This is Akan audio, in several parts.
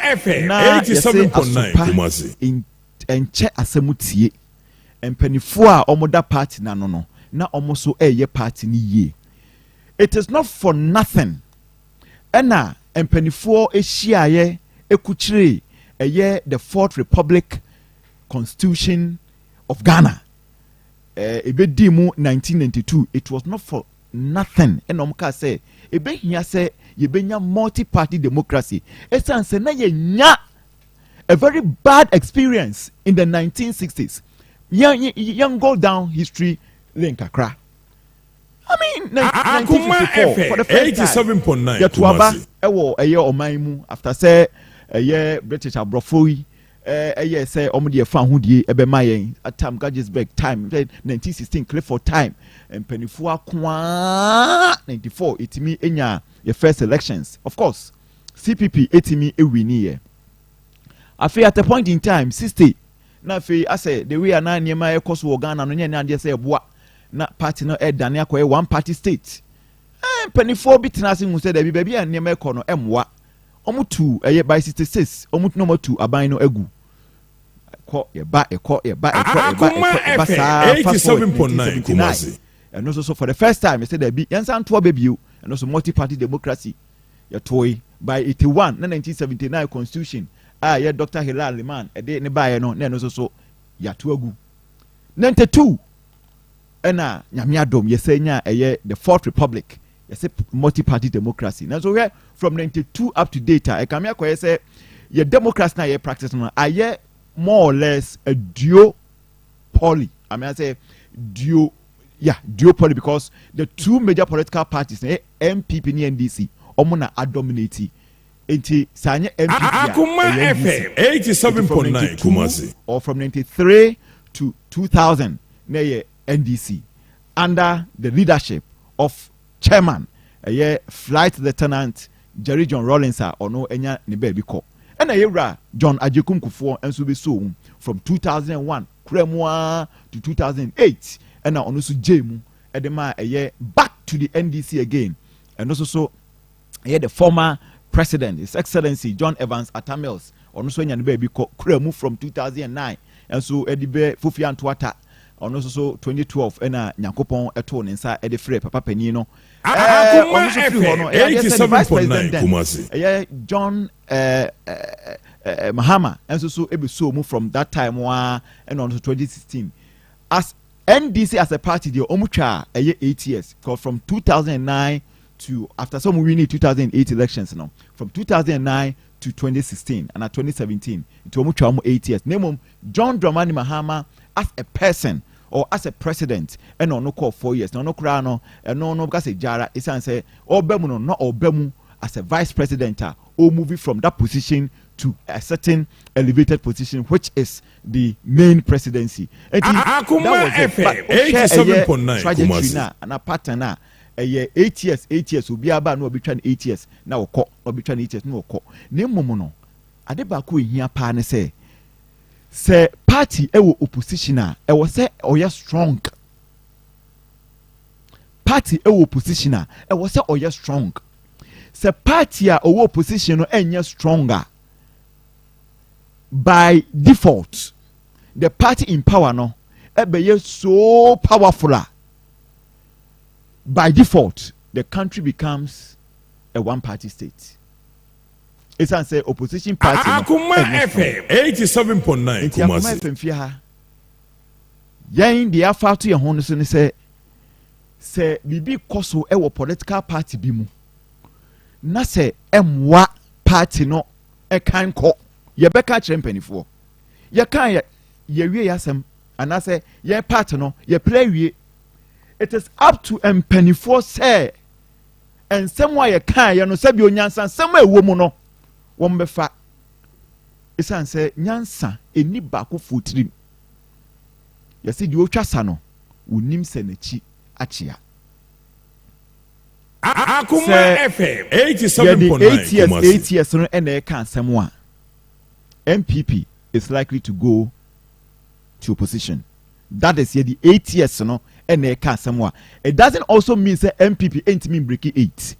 FM Na yɛsɛ 87.9 asopa Kumasi. Nkyɛ asɛm tie mpanimfoɔ a wɔda party n'ano no na wɔn nso reyɛ party no yie. It is not for nothing ɛna mpanimfoɔ ahyiaeɛ ekukyire ɛyɛ the Fourth Republic Constitution of Ghana ebedi mu 1992. It was not for nothing ɛna wɔn kaa sɛ ebehia sɛ yɛbɛnya multi party democracy, esan sɛ na yɛnya a very bad experience in the 1960s. Yɛn go down history lane kakra. I mean, Akuma 1954, for the FM first time 87.9 yɛto aba Kumasi. ɛwɔ ɛyɛ ɔman mu after sɛ ɛyɛ British aborɔfo yi ɛyɛ sɛ ɔmo deɛ fa ahodie ɛbɛma yɛn at time Guggisberg time, 1916 Clifford time, mpanimfoɔ akoa. 94 etimi enya yɛ first elections. Of course, CPP etimi ewin yɛ. Afei at a point in time, 60 na afei asɛ the way a na nneɛma ɛkɔ so wɔ Ghana no nyɛ ne adeɛ sɛ ɛboa na party no ɛdane akɔyɛ one party state. Mpanimfoɔ bi tena ase hu sɛ dɛbi, baabi a nneɛma ɛkɔ no ɛmmoa. Ɔmo tu ɛyɛ by 66, ɔmo tu na ɔmo tu aban no agu. Ɛkɔ yɛba, ɛkɔ yɛba, ɛkɔ yɛba, Akuma ɛkɔ yɛba FM saa. Fast forward 87.9 1979, Kumasi. ɛno nso so for the first time ɛsɛ dɛbi, yɛnsa ntoa bɛbio. Ɛno nso multi party democracy yɛtoe by 81 na 1979 Constitution a yɛ Dr Hilla Limann ɛde ne baeɛ no, na ɛno nso so yɛato agu. 92 ɛna Nyame adom yɛsɛ nya ɛyɛ the Fourth Republic, yɛsɛ multi party democracy. Nanso hwɛ, from 92 up to date a ɛkame akɔyɛ sɛ yɛ democracy na yɛ practice no ayɛ more or less a duopoly. I mean, I say duo, yeah, duopoly, because the two major political parties na NPP ne NDC, ɔmo na adominate. Nti saa nyɛ NPP a, Akuma ɛyɛ NDC. FM 87.9 Kumasi. Or from 93 to 2000 na yɛ NDC under the leadership of chairman ɛyɛ Flight Lieutenant Jerry John Rawlings a ɔno anya ne baabi kɔ, ɛna yɛwura John Agyekum Kufuor nso bi so mu from 2001 kura mu ara to 2008, ɛna ɔno nso gye mu ɛde ma ɛyɛ back to the NDC again. Ɛno nso so ɛyɛ the former president, His Excellency John Evans Atta Mills, ɔno nso anya ne baabi kɔ kura mu from 2009 ɛnso ɛde bɛ Fofi Antoata. Ɔno nso so 2012 ɛna Nyankopɔn ɛtoo ne nsa ɛde frɛ papa panyin no. Akuma Ɔno nso firi hɔ no, ɛyɛ adeɛ sɛ ne vice 87.9 president then Kumasi. ɛyɛ John Mahama ɛnso so ɛbɛsuo mu from that time waa, ɛna ɔno nso 2016 as NDC as a party deɛ, ɔmo twa a ɛyɛ 8 years, because from 2009 to after some winning 2008 elections no, from 2009 to 2016 and 2017, nti ɔmo twa ɔmo 8 years. Na mmom John Dramani Mahama as a person or as a president, ɛna ɔno kɔɔ 4 years, na ɔno koraa no, ɛno no kasa gyara esan sɛ ɔbɛ mu no, na ɔbɛ mu as a vice president a ɔmove from that position to a certain elevated position, which is the main presidency. Eti Akuma that was it. FM But wohwɛ ɛyɛ 87.9 trajectory Kumasi. na ana pattern a ɛyɛ 8 years, 8 years, obiara ba na obi twa no 8 years na ɔkɔ, na obi twa no 8 years na ɔkɔ. Na mmom no, ade baako a ehia paa ne sɛ party ɛwɔ opposition a, ɛwɔ sɛ ɔyɛ strong. Party ɛwɔ opposition a, ɛwɔ sɛ ɔyɛ strong. Sɛ party a ɔwɔ opposition no ɛnyɛ strong a, by default the party in power no ɛbɛyɛ so powerful a, by default the country becomes a one party state, esan sɛ opposition party no Akuma ɛnyɛ strong. FM 87.9 Nti Akoma Kumasi. FM fie ha, yɛn deɛ afa ato yɛn ho no so ne sɛ biribi kɔ so ɛwɔ political party bi mu na sɛ ɛmmoa party no ɛkan kɔ, yɛbɛka kyerɛ mpanimfoɔ. Yɛka yɛ yɛwie yɛ asɛm anaasɛ yɛn party no yɛpere awie. It is up to mpanimfoɔ sɛ nsɛm a yɛka yɛ no, sɛbi onyansa nsɛm a ɛwɔ mu no, wɔn bɛfa, esan sɛ nyansa eni baako fo tirim. Yɛsi deɛ otwa sa no, onim sɛ n'akyi akyea. Akuma Sɛ FM yɛde 87.9 8 years, Kumasi. 8 years no ɛna ɛka asɛm a, NPP is likely to go to opposition. That is, yɛde 8 years no ɛna ɛka asɛm a, it doesn't also mean say NPP ɛntumi break eight.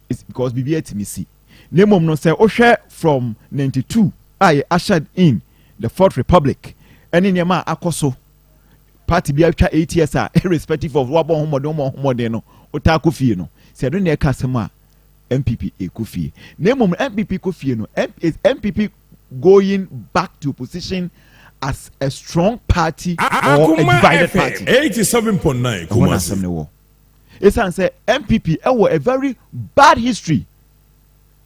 It's because biribi ɛtumi si. Na mmom no, sɛ wohwɛ from 92 a yɛ ushered in the Fourth Republic ɛne nneɛma a akɔ so, party bi atwa 8 years a, irrespective of wabɔ ho mmɔden, wɔn ho mmɔden no, wotaa kɔ fie no, sɛ ɛno na ɛka asɛm a, NPP ekɔ fie. Na mmom NPP kɔ fie no, is NPP going back to opposition as a strong party or a divided party? 87.9 Ɛhɔ na Kumasi. asɛm no wɔ. Ɛsiane sɛ NPP ɛwɔ a very bad history,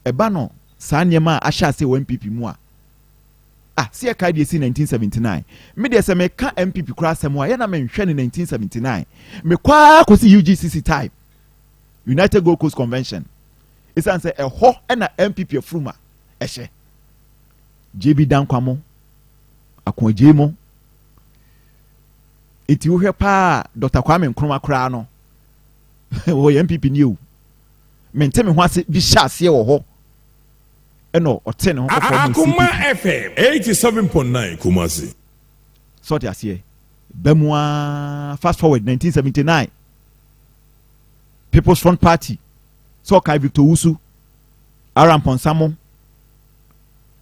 ɛba no saa nneɛma a ahyɛ ase wɔ NPP mu a, ah, si ɛka deɛ si 1979. Me deɛ, sɛ meka NPP koraa asɛm a, yɛna menhwɛ ne 1979, mekɔa kɔsi UGCC time, United Gold Coast Convention. Ɛsiane sɛ ɛhɔ ɛna NPP afurum a ɛhyɛ JB Danquah mo, Ako Adjei mo. Eti wohwɛ paa, Dr Kwame Nkrumah koraa no, wɔyɛ NPP ni o. Mente me ho ase bi hyɛ aseɛ wɔ hɔ, ɛna ɔte ne ho kɔfɔ mu Akuma CPP. FM 87.9 Kumasi. Sɛ ɔte aseɛ bɛ mu aa, fast forward 1979, People's Front Party, sɛ ɔkae Victor Owusu, Aramponsa mo,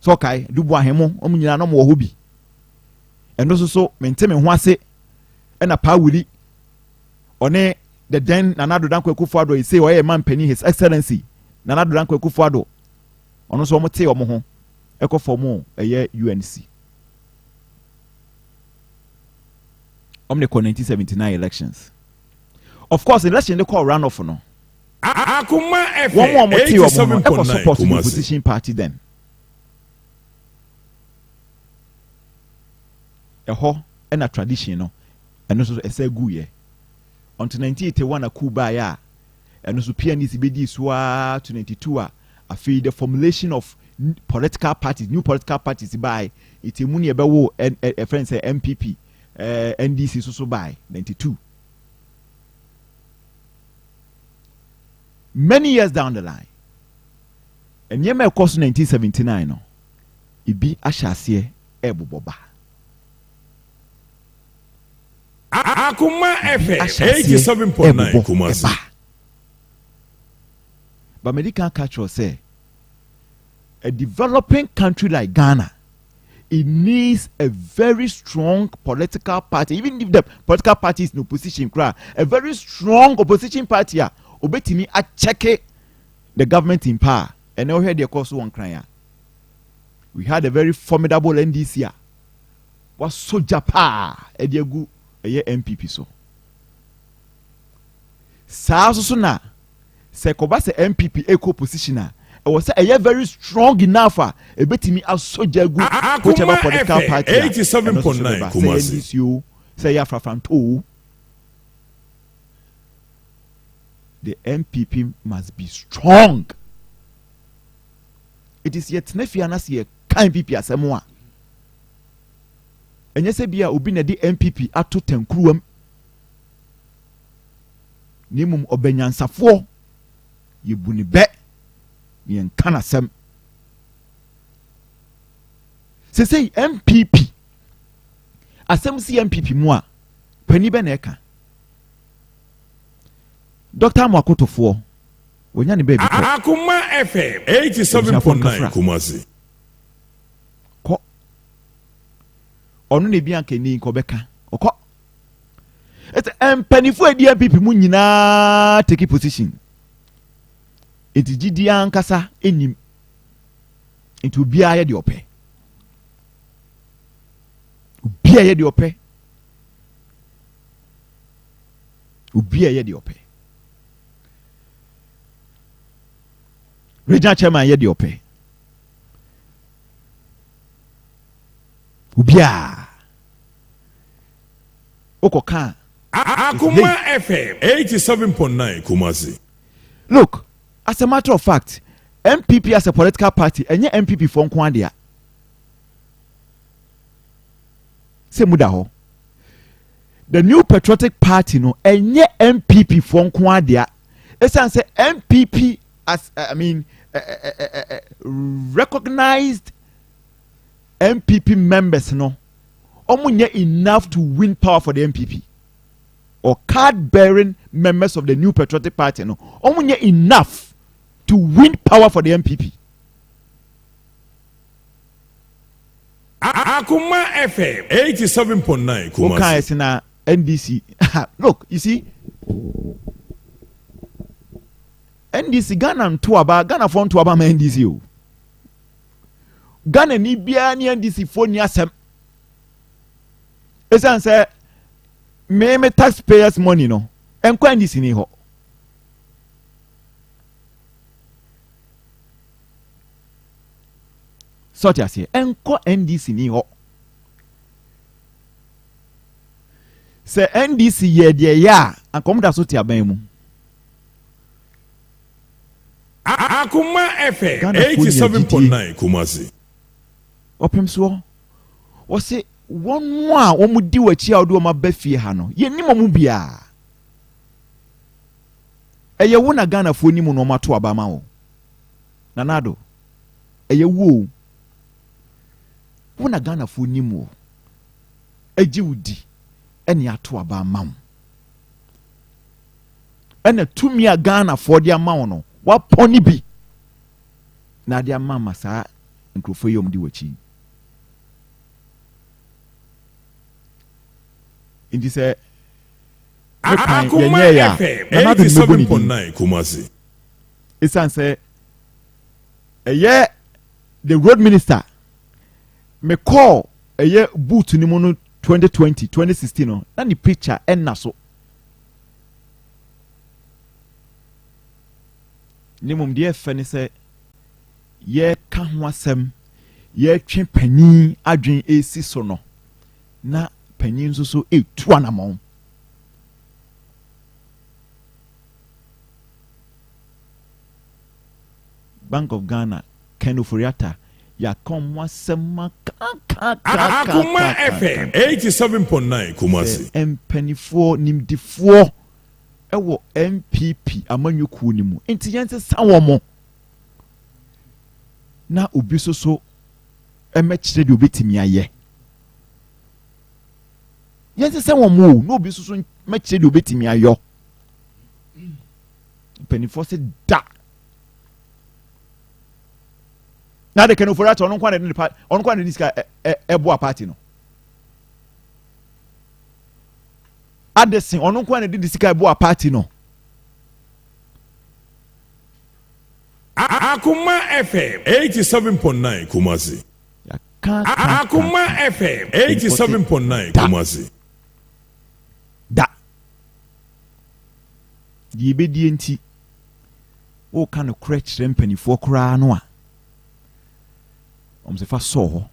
sɛ ɔkae Dubu Ahemo, ɔmo nyinaa na ɔmo wɔ hɔ bi. Ɛno nso so, mente me ho ase ɛna Paa Willie ɔne the then Nana Addo Dankwa Akufo-Addo, ese ɔyɛ man panyin, His Excellency Nana Addo Dankwa Akufo-Addo, ɔno nso ɔmo te ɔmo ho ɛkɔ fam. Ɛyɛ UNC, ɔmo de kɔ 1979 elections. Of course, election de kɔ run off no, Akuma wɔn a FM wɔn te wɔn ho no ɛkɔ 87.9 support the Kumasi. opposition party then. Ɛhɔ ɛna tradition no, ɛno nso ɛsɛ gu yɛ until 1981 a coup baeɛ a, ɛno nso PNDC bɛdii so ara to 92 a, afei the formulation of political parties, new political parties baeɛ. Eti emu ne ɛbɛwo ɛ ɛ ɛfɛn sɛ NPP, NDC nso so baeɛ 92. Many years down the line, nneɛma ɛkɔ so 1979 no, ebi ahyɛ aseɛ ɛɛbobɔ ba. Akuma Ebi FM ahyɛ aseɛ 87.9 ɛɛbobɔ Kumasi. ɛba. But medi kan ka kyerɛ sɛ a developing country like Ghana, it needs a very strong political party. Even if the political party is in opposition kora, a very strong opposition party a obetumi acheck the government in power. Ɛnna ɔhwɛ deɛ kɔ so wɔ Nkran a, we had a very formidable NDC a wasɔ gya paa ɛde agu ɛyɛ NPP so. Saa nso so na sɛ kɔba sɛ NPP ekɔ opposition a, ɛwɔ sɛ ɛyɛ very strong enough a ebetumi asɔ gya agu whichever Akuma political FM party a ɛno nso so 87.9 bɛba, sɛ ɛyɛ Kumasi. NDC o, sɛ ɛyɛ Afrafranto o. The NPP must be strong. It is yɛtena fie anase yɛka NPP asɛm a, ɛnyɛ sɛ bi a obi na de NPP ato tankuruwam, na mmom ɔbɛnyansafoɔ yɛbu ne bɛ na yɛnka n'asɛm. Sesei NPP asɛm si NPP mu a, panin bɛ na ɛka Dr Amoakotofoɔ wɔnya ne baabi kɔ. Akuma FM 87.9 Kumasi. Kɔ ɔno na ebi anka ni nka ɔbɛka ɔkɔ. Ɛsɛ mpanimfoɔ a edi NPP mu nyinaa take position, nti gyidi ankasa enim, nti obiara yɛ deɛ ɔpɛ, obiara yɛ deɛ ɔpɛ, obiara yɛ deɛ ɔpɛ. Regional chairman yɛ deɛ ɔpɛ, obiara wokɔ kaa. Akuma FM 87.9 Kumasi. Look, as a matter of fact, NPP as a political party, ɛnyɛ NPP fɔ nko adea. Sɛ mu da hɔ, the New Patriotic Party no, ɛnyɛ NPP fɔ nko adea. Ɛsiane sɛ NPP as I mean recognized NPP members no, ɔmo nyɛ enough to win power for the NPP, or card bearing members of the New Patriotic Party no, ɔmo nyɛ enough to win power for the NPP. Akoma FM 87.9 Kumasi. Wokae sɛ na NDC look you see NDC Ghana nto aba Ghanafoɔ nto aba ma NDC o Ghana ni biara ne NDC foɔ ni asɛm ɛsiane sɛ me me taxpayers money no ɛnkɔ NDC ni hɔ sɛ ɔte aseɛ ɛnkɔ NDC ni hɔ sɛ NDC yɛ deɛ yɛ a anka wɔn da so te aban mu. Akoma FM Ghanafoɔ nya gyidie. 87.9 Kumasi. Ɔpem soɔ wɔse wɔn a wɔn di w'akyi a wɔde wɔn aba fie ha no yɛnim wɔn biara ɛyɛ wo na Ghanafoɔ nim na wɔn ato aba ma wo Nana Addo ɛyɛ wo o wo na Ghanafoɔ nim wo agye wo di ɛne ato aba ama wo ɛna tumi a Ghanafoɔ de ama wo no wapɔ ne bi na ade ama ma saa nkurɔfoɔ yi a wɔdi w'akyi nti sɛ me kwan Akoma yɛnyɛ yɛ a FM Nana Addo ne mɛbɔ ne din 87.9 Kumasi. ɛsiane sɛ ɛyɛ the road minister mekɔɔ ɛyɛ boot no mu no 2020 2016 no na ne picture ɛnna so ne mmom deɛ ɛfɛ ne sɛ yɛka ho asɛm yɛtwe panyin adwen esi so no na panyin nso so etu anamɔn Bank of Ghana Ken Ofori-Atta yɛaka ɔmo asɛm Akoma FM akakakakakaka 87.9 Kumasi. sɛ mpanimfoɔ nimdifoɔ ɛwɔ NPP amanyɔkuo no mu nti yɛnsesa wɔn mo na obi nso so ɛmɛkyerɛ deɛ obɛtumi ayɛ yɛnsesa wɔn mo o na obi nso so mɛkyerɛ deɛ obɛtumi ayɔ mpanimfoɔ sɛ da na de Ken Ofori-Atta ɔno nkwa na de ne pa ɔno nkwa na de ne sika ɛ ɛ ɛboa party no Addison ɔno nkwa na de ne sika ɛboa party no. Akoma FM 87.9 Kumasi. Yɛaka ka Akoma ka FM mpanimfoɔ sɛ 87.9 da Kumasi. da deɛ ebɛdie nti woka no korɛ kyerɛ mpanimfoɔ koraa no a wɔn sɛ fa sɔɔ hɔ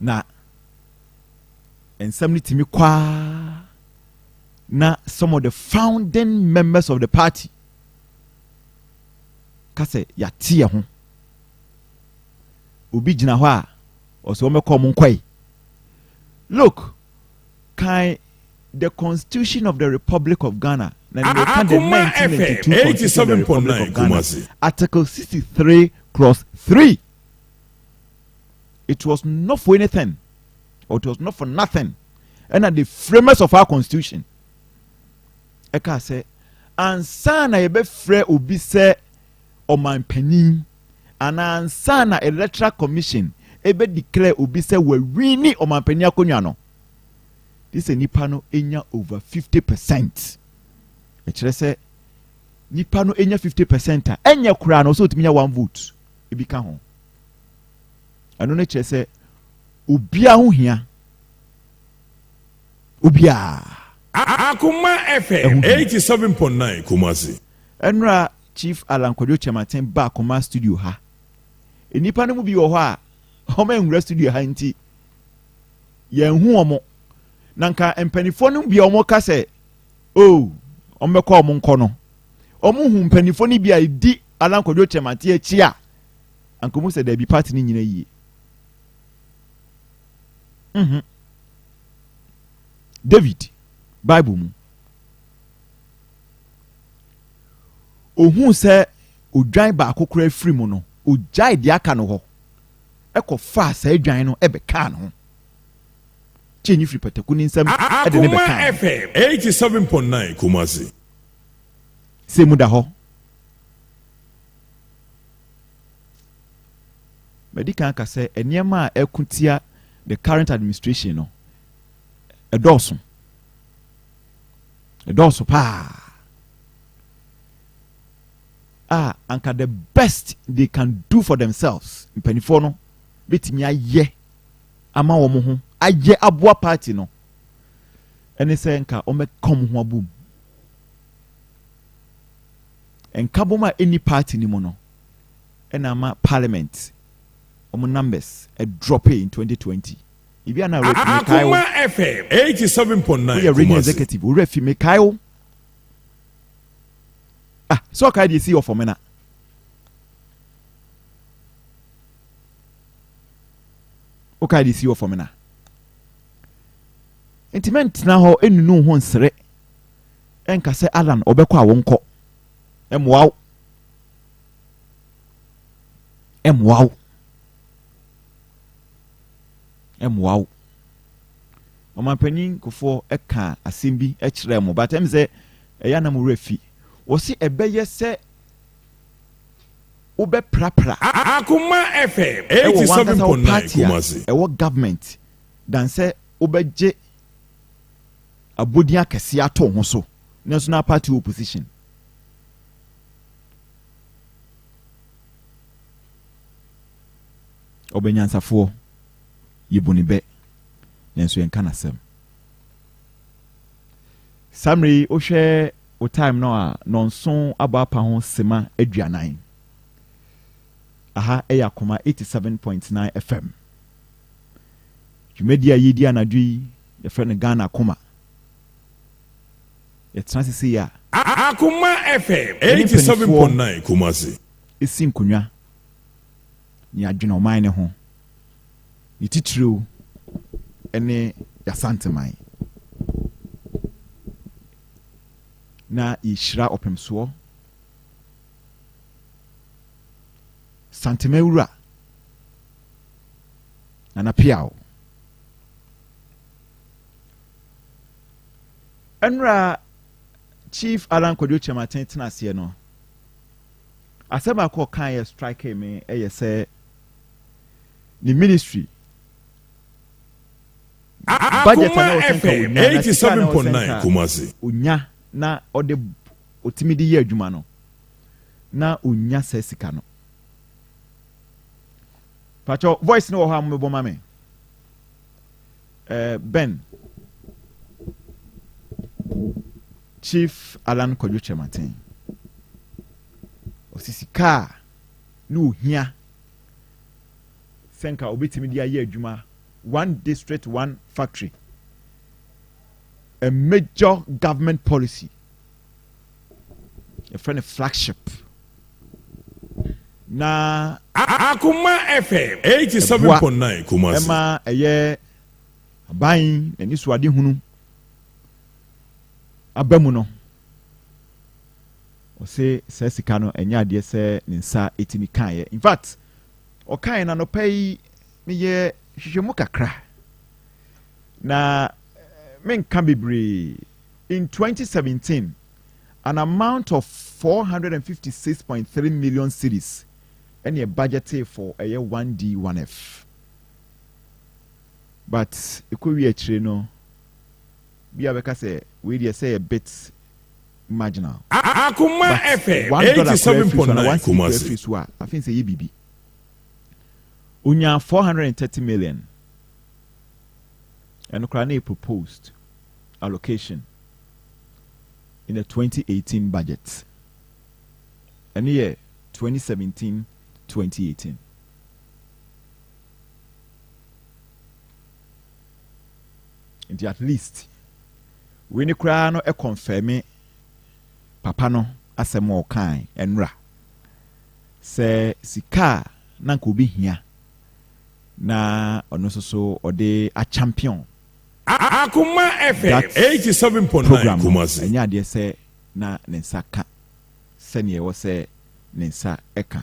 na nsɛm no tumi kwaa na some of the founding members of the party ka sɛ yɛate yɛ ho obi gyina hɔ a ɔsɛ wɔn bɛkɔ wɔn nkɔe. Look, kan the Constitution of the Republic of Ghana na ne meka the Akoma FM 1992 Constitution of the Republic 87.9 of Ghana, Kumasi. Article 63 clause 3. It was not for anything or it was not for nothing ɛna the framers of our constitution ɛka sɛ ansa na yɛbɛfrɛ obi sɛ ɔmanpanin anaa ansa na Electoral Commission ebe declare obi sɛ wawini ɔmanpanin akonnwa no de sɛ nipa no enya over 50%. Ɛkyerɛ sɛ nipa no enya 50% a ɛnyɛ koraa no ɔsɛ otumi nya one vote ebi ka ho. Ɛno no kyerɛ sɛ obiara ho hia obiara. Akoma FM Ɛho hia. 87.9 Kumasi. Ɛnura Chief Alan Kwadwo Kyerematen ba Akoma studio ha, nnipa no mu bi wɔ hɔ a wɔn nwura studio ha nti yɛn hu wɔn na nka mpanimfoɔ no bi a wɔn ka sɛ o wɔn bɛkɔ wɔn nkɔ no wɔn hu mpanimfoɔ no bi a edi Alan Kwadwo Kyerematen akyi a anka wɔn sɛ dɛbi party no nyina yie. David Bible mu ohun sɛ odwan baako koraa firi mu no ogyae deɛ aka no hɔ ɛkɔ faa saa adwan no ɛbɛkaa ne ho kyɛ nyi firi pataku ne nsam ɛde ne Akoma bɛkaa ne ho. FM 87.9 Kumasi. Sɛ mu da hɔ. Madi kan aka sɛ nneɛma a ɛko tia the current administration no ɛdɔɔso, ɛdɔɔso paa a anka the best they can do for themselves, mpanimfoɔ no bɛtumi ayɛ ama wɔn ho, ayɛ aboa party no, ɛne sɛ nka wɔmɛka wɔn ho abom. Nkabom a ɛni party no mu no ɛna ama parliament wɔn numbers ɛdrop in 2020. Ebi ana rep mekae wo. Akoma FM 87.9 woyɛ region Kumasi. Executive owurɛ fi mekae wo. Ah, sɛ ɔkae deɛ esi wɔ Fomena wokae deɛ esi wɔ Fomena, nti mɛntena hɔ enunu ho nsere ɛnka sɛ Alan ɔbɛkɔ a wɔnkɔ. Ɛmmoa wo, ɛmmoa wo, ɛmmoa wo. Ɔmanpanin Kufuor ɛka asɛm bi kyerɛ mo, but ɛm sɛ ɛyɛ anam werɛ fi. Wɔsi ɛbɛyɛ sɛ wobɛprapra Akoma FM ɛwɔ wankasa wo 87.9 party a Kumasi. ɛwɔ government dan sɛ wobɛgye abodin akɛseɛ ato wo ho so nanso na party opposition. Ɔbɛnyansafoɔ yɛbu ne bɛ nanso yɛnka n'asɛm. Saa mmerɛ yi wohwɛ wo time no a, nɔnson abɔ apa ho sema 40. Aha ɛyɛ Akoma 87.9 FM. Dwumadi a yɛdi anadwo yi yɛfrɛ no Ghana Akoma. Yɛtena sese yi a Akoma FM yɛne mpanimfoɔ 87.9 Kumasi. Ɛsi nkonnwa ne adwene ɔman ne ho, ne titiriw ne yɛasanteman, na yɛhyira ɔpemsoɔ Santema wura Nana Piaw. Ɛnora Chief Alan Kwadwo Kyerematen tena aseɛ no, asɛm baako a ɔka yɛ strike me ɛyɛ sɛ ne ministry budget a Akoma na ɔsɛ nka FM onya na sika a na ɔsɛ 87.9 nka Kumasi. onya na ɔde otumi de yɛ adwuma no, na onya saa sika no. Patwɛ voice no wɔ hɔ a mobɛbɔ ma me. Ben Chief Alan Kwadwo Kyerematen ɔsi sika a ne ohia sɛ nka obetumi de ayɛ adwuma, One District One Factory, a major government policy yɛfrɛ no flagship na Akoma FM ɛboa 87.9 Kumasi. Ɛma ɛyɛ aban n'ani so ade hunu aba mu no, ɔse saa sika no ɛnyɛ adeɛ sɛ ne nsa ɛtumi kaeɛ. In fact, ɔkaeɛ na nɔpɛ yi meyɛ hwehwɛmu kakra na menka bebree. In 2017, an amount of 456.3 million cedis ɛne budgeted for ɛyɛ 1D 1F, but ɛkɔ wie akyire no bi a bɛka sɛ wei deɛ sɛ yɛ bit marginal. Akoma But FM $1 koraa firi so ana 87.9 1 cedi koraa Kumasi. firi so a, afei sɛ yɛ biribi onya 430 million. Ɛno koraa na yɛ proposed allocation in the 2018 budget. Ɛno yɛ 2017 2018. Nti at least wei ne koraa no ɛconfirm papa no asɛm a ɔkae ɛnora sɛ sika a na nka obi hia na ɔno nso so ɔde achampion Akoma FM that 87.9 program no, Kumasi. ɛnyɛ adeɛ sɛ na ne nsa ka sɛneɛ ɛwɔ sɛ ne nsa ɛka.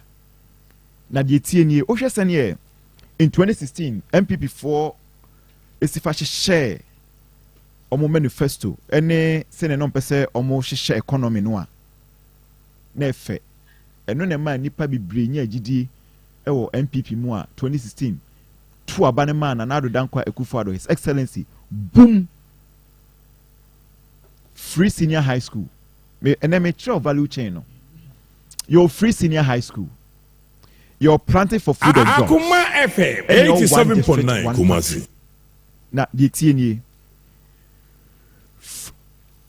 Na deɛ tie nie, wohwɛ sɛneɛ in 2016 NPP foɔ esi fa hyehyɛ ɔmo manifesto ɛne sɛneɛ na ɔmpɛ sɛ ɔmo hyehyɛ economy no a na ɛfɛ, ɛno na ɛma nipa bebree nya agyidie. wɔ NPP mu a 2016 to aba no maa Nana Addo Dankwa Akufo-Addo, His Excellency, boom free senior high school. Me ɛnɛ mekyerɛw value chain no. Yɛwɔ free senior high school, yɛwɔ planting for food and jobs, Akoma FM ɛna yɛwɔ one district 87.9 one Kumasi. factory. Na deɛ tie nie,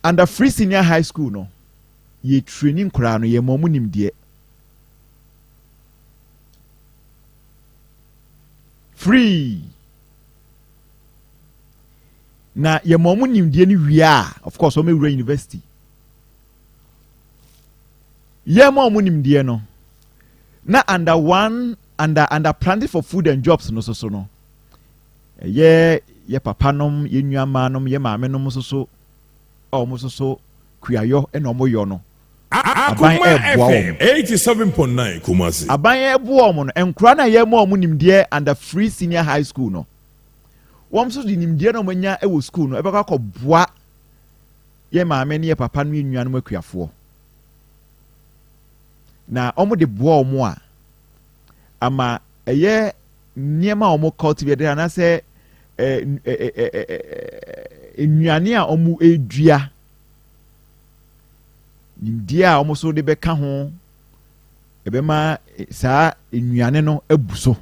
under free senior high school no, yɛ training koraa no, yɛ ma ɔmo nimdeɛ free. Na yɛ ma ɔmo nimdeɛ no wie a, of course ɔmo ewura university. Yɛ ma ɔmo nimdeɛ no na under one under planting for food and jobs no soso no, ɛyɛ yɛ papa nom, yɛ nua nom, yɛ maame nom soso a ɔmo soso kuayɔ ɛna ɔmo yɔ no, aban Akoma ɛɛboa FM wɔn. 87.9 Kumasi. Aban ɛboa wɔn no, nkura no a yɛma wɔn nimdeɛ under free senior high school no, wɔn nso de nimdeɛ na wɔn anya wɔ school no ɛbɛkɔ akɔboa yɛ maame ne yɛ papa no, yɛ nuanom akuafoɔ, na wɔn de boa wɔn a ama ɛyɛ nneɛma a wɔn cultivate anaasɛ ɛɛ ɛɛ ɛɛ nnuane a wɔn redua, nimdeɛ a wɔn nso de bɛka ho ɛbɛma saa nnuane no abu so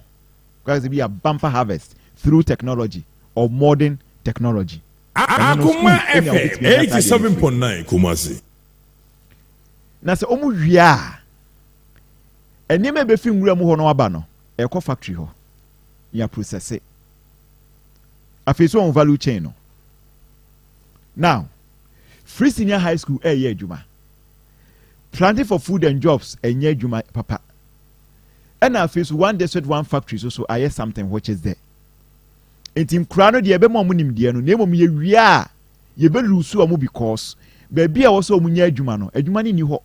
because bi a bumper harvest through technology or modern technology. Ɛno no, Akoma school ɛna FM wobɛtumi anya saa adeɛ no free. 87.9 Kumasi. Na sɛ wɔn wie a, nneɛma a ɛbɛfi nwura mu hɔ no aba no, ɛkɔ factory hɔ yɛ process. Afei so wɔn value chain no. Now, free senior high school ɛyɛ adwuma, planting for food and jobs ɛnyɛ adwuma papa, ɛna afei so one district one factory so so ayɛ something which is there. Nti nkura no deɛ, ɛbɛma wɔn nimdeɛ no, na emom yɛwie a, yɛbɛ lose wɔn because baabi a wɔsɛ wɔn nyɛ adwuma no, adwuma no nni hɔ.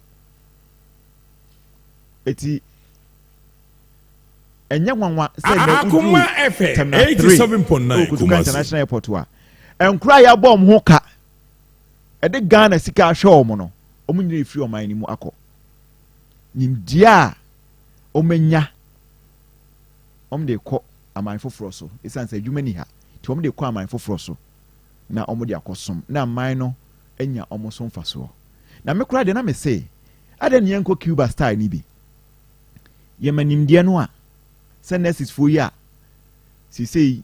Eti ɛnyɛ nwanwa sɛ ɛnɛ Akoma woduru FM Terminal 3 87.9 ɛwɔ Kotoka Kumasi. International Airport a, nkura a yɛabɔ wɔn ho ka ɛde Ghana sika ahwɛ wɔn no, wɔn nyinaa efiri ɔman no mu akɔ. Nimdeɛ a wɔn anya, wɔn de kɔ aman foforɔ so, esan sɛ adwuma ni ha nti wɔn de kɔ aman foforɔ so na wɔn de akɔ som na aman no anya wɔn so mfasoɔ. Na me koraa deɛ, na me se adan ne yɛn nkɔ Cuba style ni bi. Yɛma nimdeɛ no a, sɛ nurses foɔ yi a seesei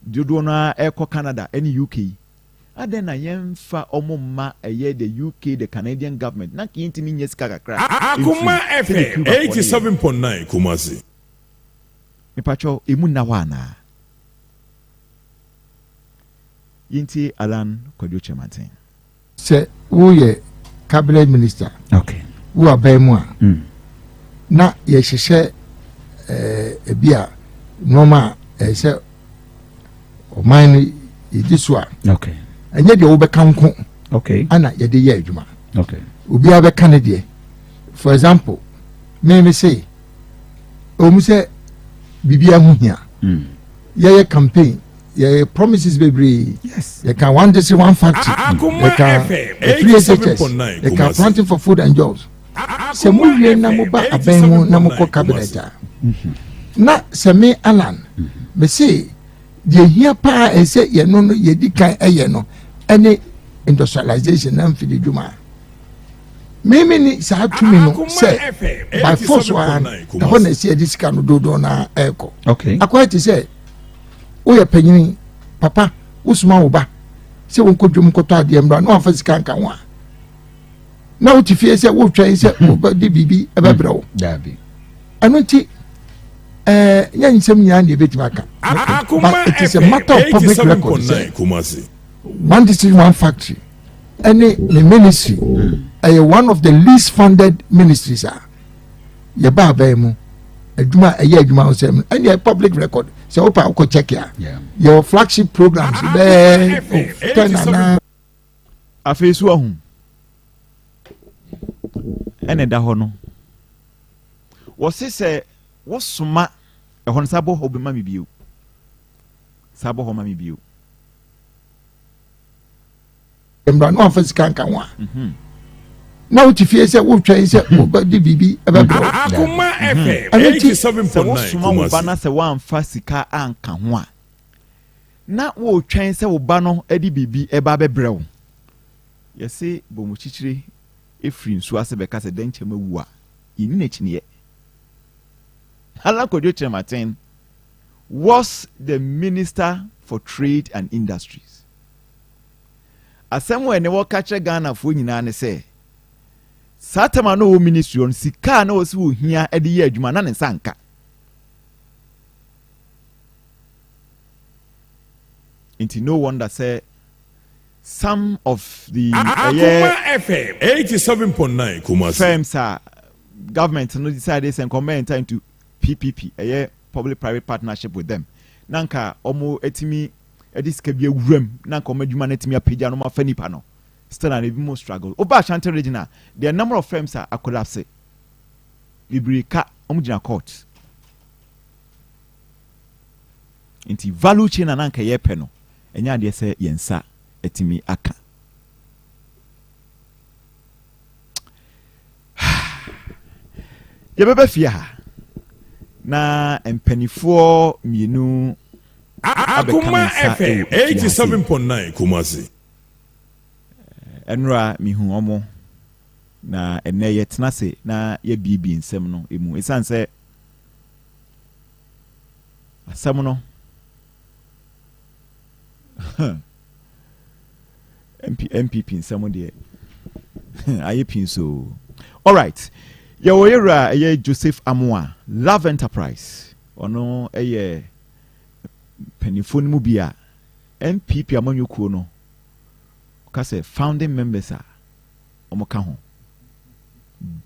dodoɔ no ara ɛkɔ Canada ɛne UK yi, adan na yɛmfa ɔmo mma ɛyɛ the UK, the Canadian government, na yɛntumi nyɛ sika kakra Akoma mfiri sɛdeɛ FM Cuba foɔ no yɛ. 87.9 Kumasi. Mepakyɛw, emu nna hɔ anaa? Yɛntie Alan Kwadwo Kyerematen. Sɛ woyɛ cabinet minister, wo aban mu a, na yɛhyehyɛ ebi a nneɛma a ɛyɛ sɛ ɔman no yɛdi so a, ɛnyɛ deɛ wobɛka nko ana yɛde yɛ adwuma. Obiara bɛka ne deɛ. For example, me me se ɛwɔ sɛ biribiara ho hia. Yɛyɛ campaign, yɛyɛ promises bebree. Yɛka one district one factory, Akoma yɛka FM free SHS, 87.9 yɛka Kumasi. planting for food and jobs. Sɛ mowie na moba aban mu na mokɔ cabinet a, na sɛ me Alan me se deɛ hia paa ɛsɛ yɛno no yɛdi kan ɛyɛ no ɛne industrialization na mfidi dwuma a mímí ni saa tumi no Akoma sɛ FM by force wa 87.9 ɛhɔ na Kumasi. ɛsi yɛde sika no dodoɔ na ɛrekɔ. Akɔyɛ te sɛ woyɛ panyin papa, wosoma wo ba sɛ wɔnkɔ dwom nkɔtɔ adeɛ mmra na wamfa sika nka ho a, na wote fie sɛ wotwɛn sɛ wobɛde biribi ɛbɛbrɛ wo. Dabi. Ɛno nti nyɛ nsɛm nyinaa ne yɛbɛtumi aka, Akoma but it is a FM matter of public record sɛ 87.9 Kumasi. one district one factory ɛne ne ministry ɛyɛ one of the least funded ministries a yɛba aban mu. Adwuma ɛyɛ adwuma ho sɛm ɛne ɛyɛ public record sɛ wopa wokɔ check a, yɛwɔ flagship programs bɛɛ FM 10 anaa Afei so ahu ɛna ɛda hɔ no, wɔse sɛ wɔsoma ɛhɔ no, saa bɔ hɔ bɛma me bio, saa bɔ hɔ ma me bio. Mmra na wamfa sika nka ho a, Na wote fie sɛ wotwɛn sɛ wobɛde biribi ɛbɛbrɛ wo. Akoma FM Ɛno nti, Sɛ 87.9 wosoma wo ba Kumasi. na sɛ woamfa sika anka ho a, na woretwɛn sɛ wo ba no de biribi ɛba bɛbrɛ wo. Yɛse bɔmukyikyire ɛfiri nsuo ase bɛka sɛ dɛnkyɛm awu a, yɛnni n'akyiniɛ. Alan Kwadwo Kyerematen was the Minister for Trade and Industries. Asɛm a ɛne wɔka kyerɛ Ghanafoɔ nyinaa ne sɛ, saa tam a na ɔwɔ ministry hɔ no, sika a na ɔsi wɔ hia de yɛ adwuma na ne nsa nka. Nti no wonder sɛ some of the Akoma ɛyɛ FM 87.9 Kumasi. firms a government no decide sɛ nkɔmɔ enter into PPP, ɛyɛ public private partnership with them, na nka ɔmo etimi ɛde sika bi awuram na nka ɔmo adwuma no etimi apagya no, ɔmo afa nipa no, still na ebi mo struggle. Oba Ashanti Region a, the number of firms a acollapse bebree ka ɔmo gyina court. Nti value chain a na nka yɛpɛ no, ɛnyɛ adeɛ sɛ yɛn nsa etimi aka. Yɛbɛbɛ fie ha na mpanimfoɔ mmienu abɛka me Akoma nsa FM ɛwɔ efie ha sei. 87.9 Kumasi. Ɛnora mihu ɔmo na ɛnɛ yɛtena ase na yɛbiebie nsɛm no emu, ɛsiane sɛ asɛm no MP, NPP nsɛm deɛ ayɛ pii so. Alright, yɛwɔ yɛwura ɛyɛ Joseph Amoa, Love Enterprise. Ɔno ɛyɛ mpanimfoɔ no mu bi a NPP amanyɔkuo no ka sɛ founding members a wɔn ka ho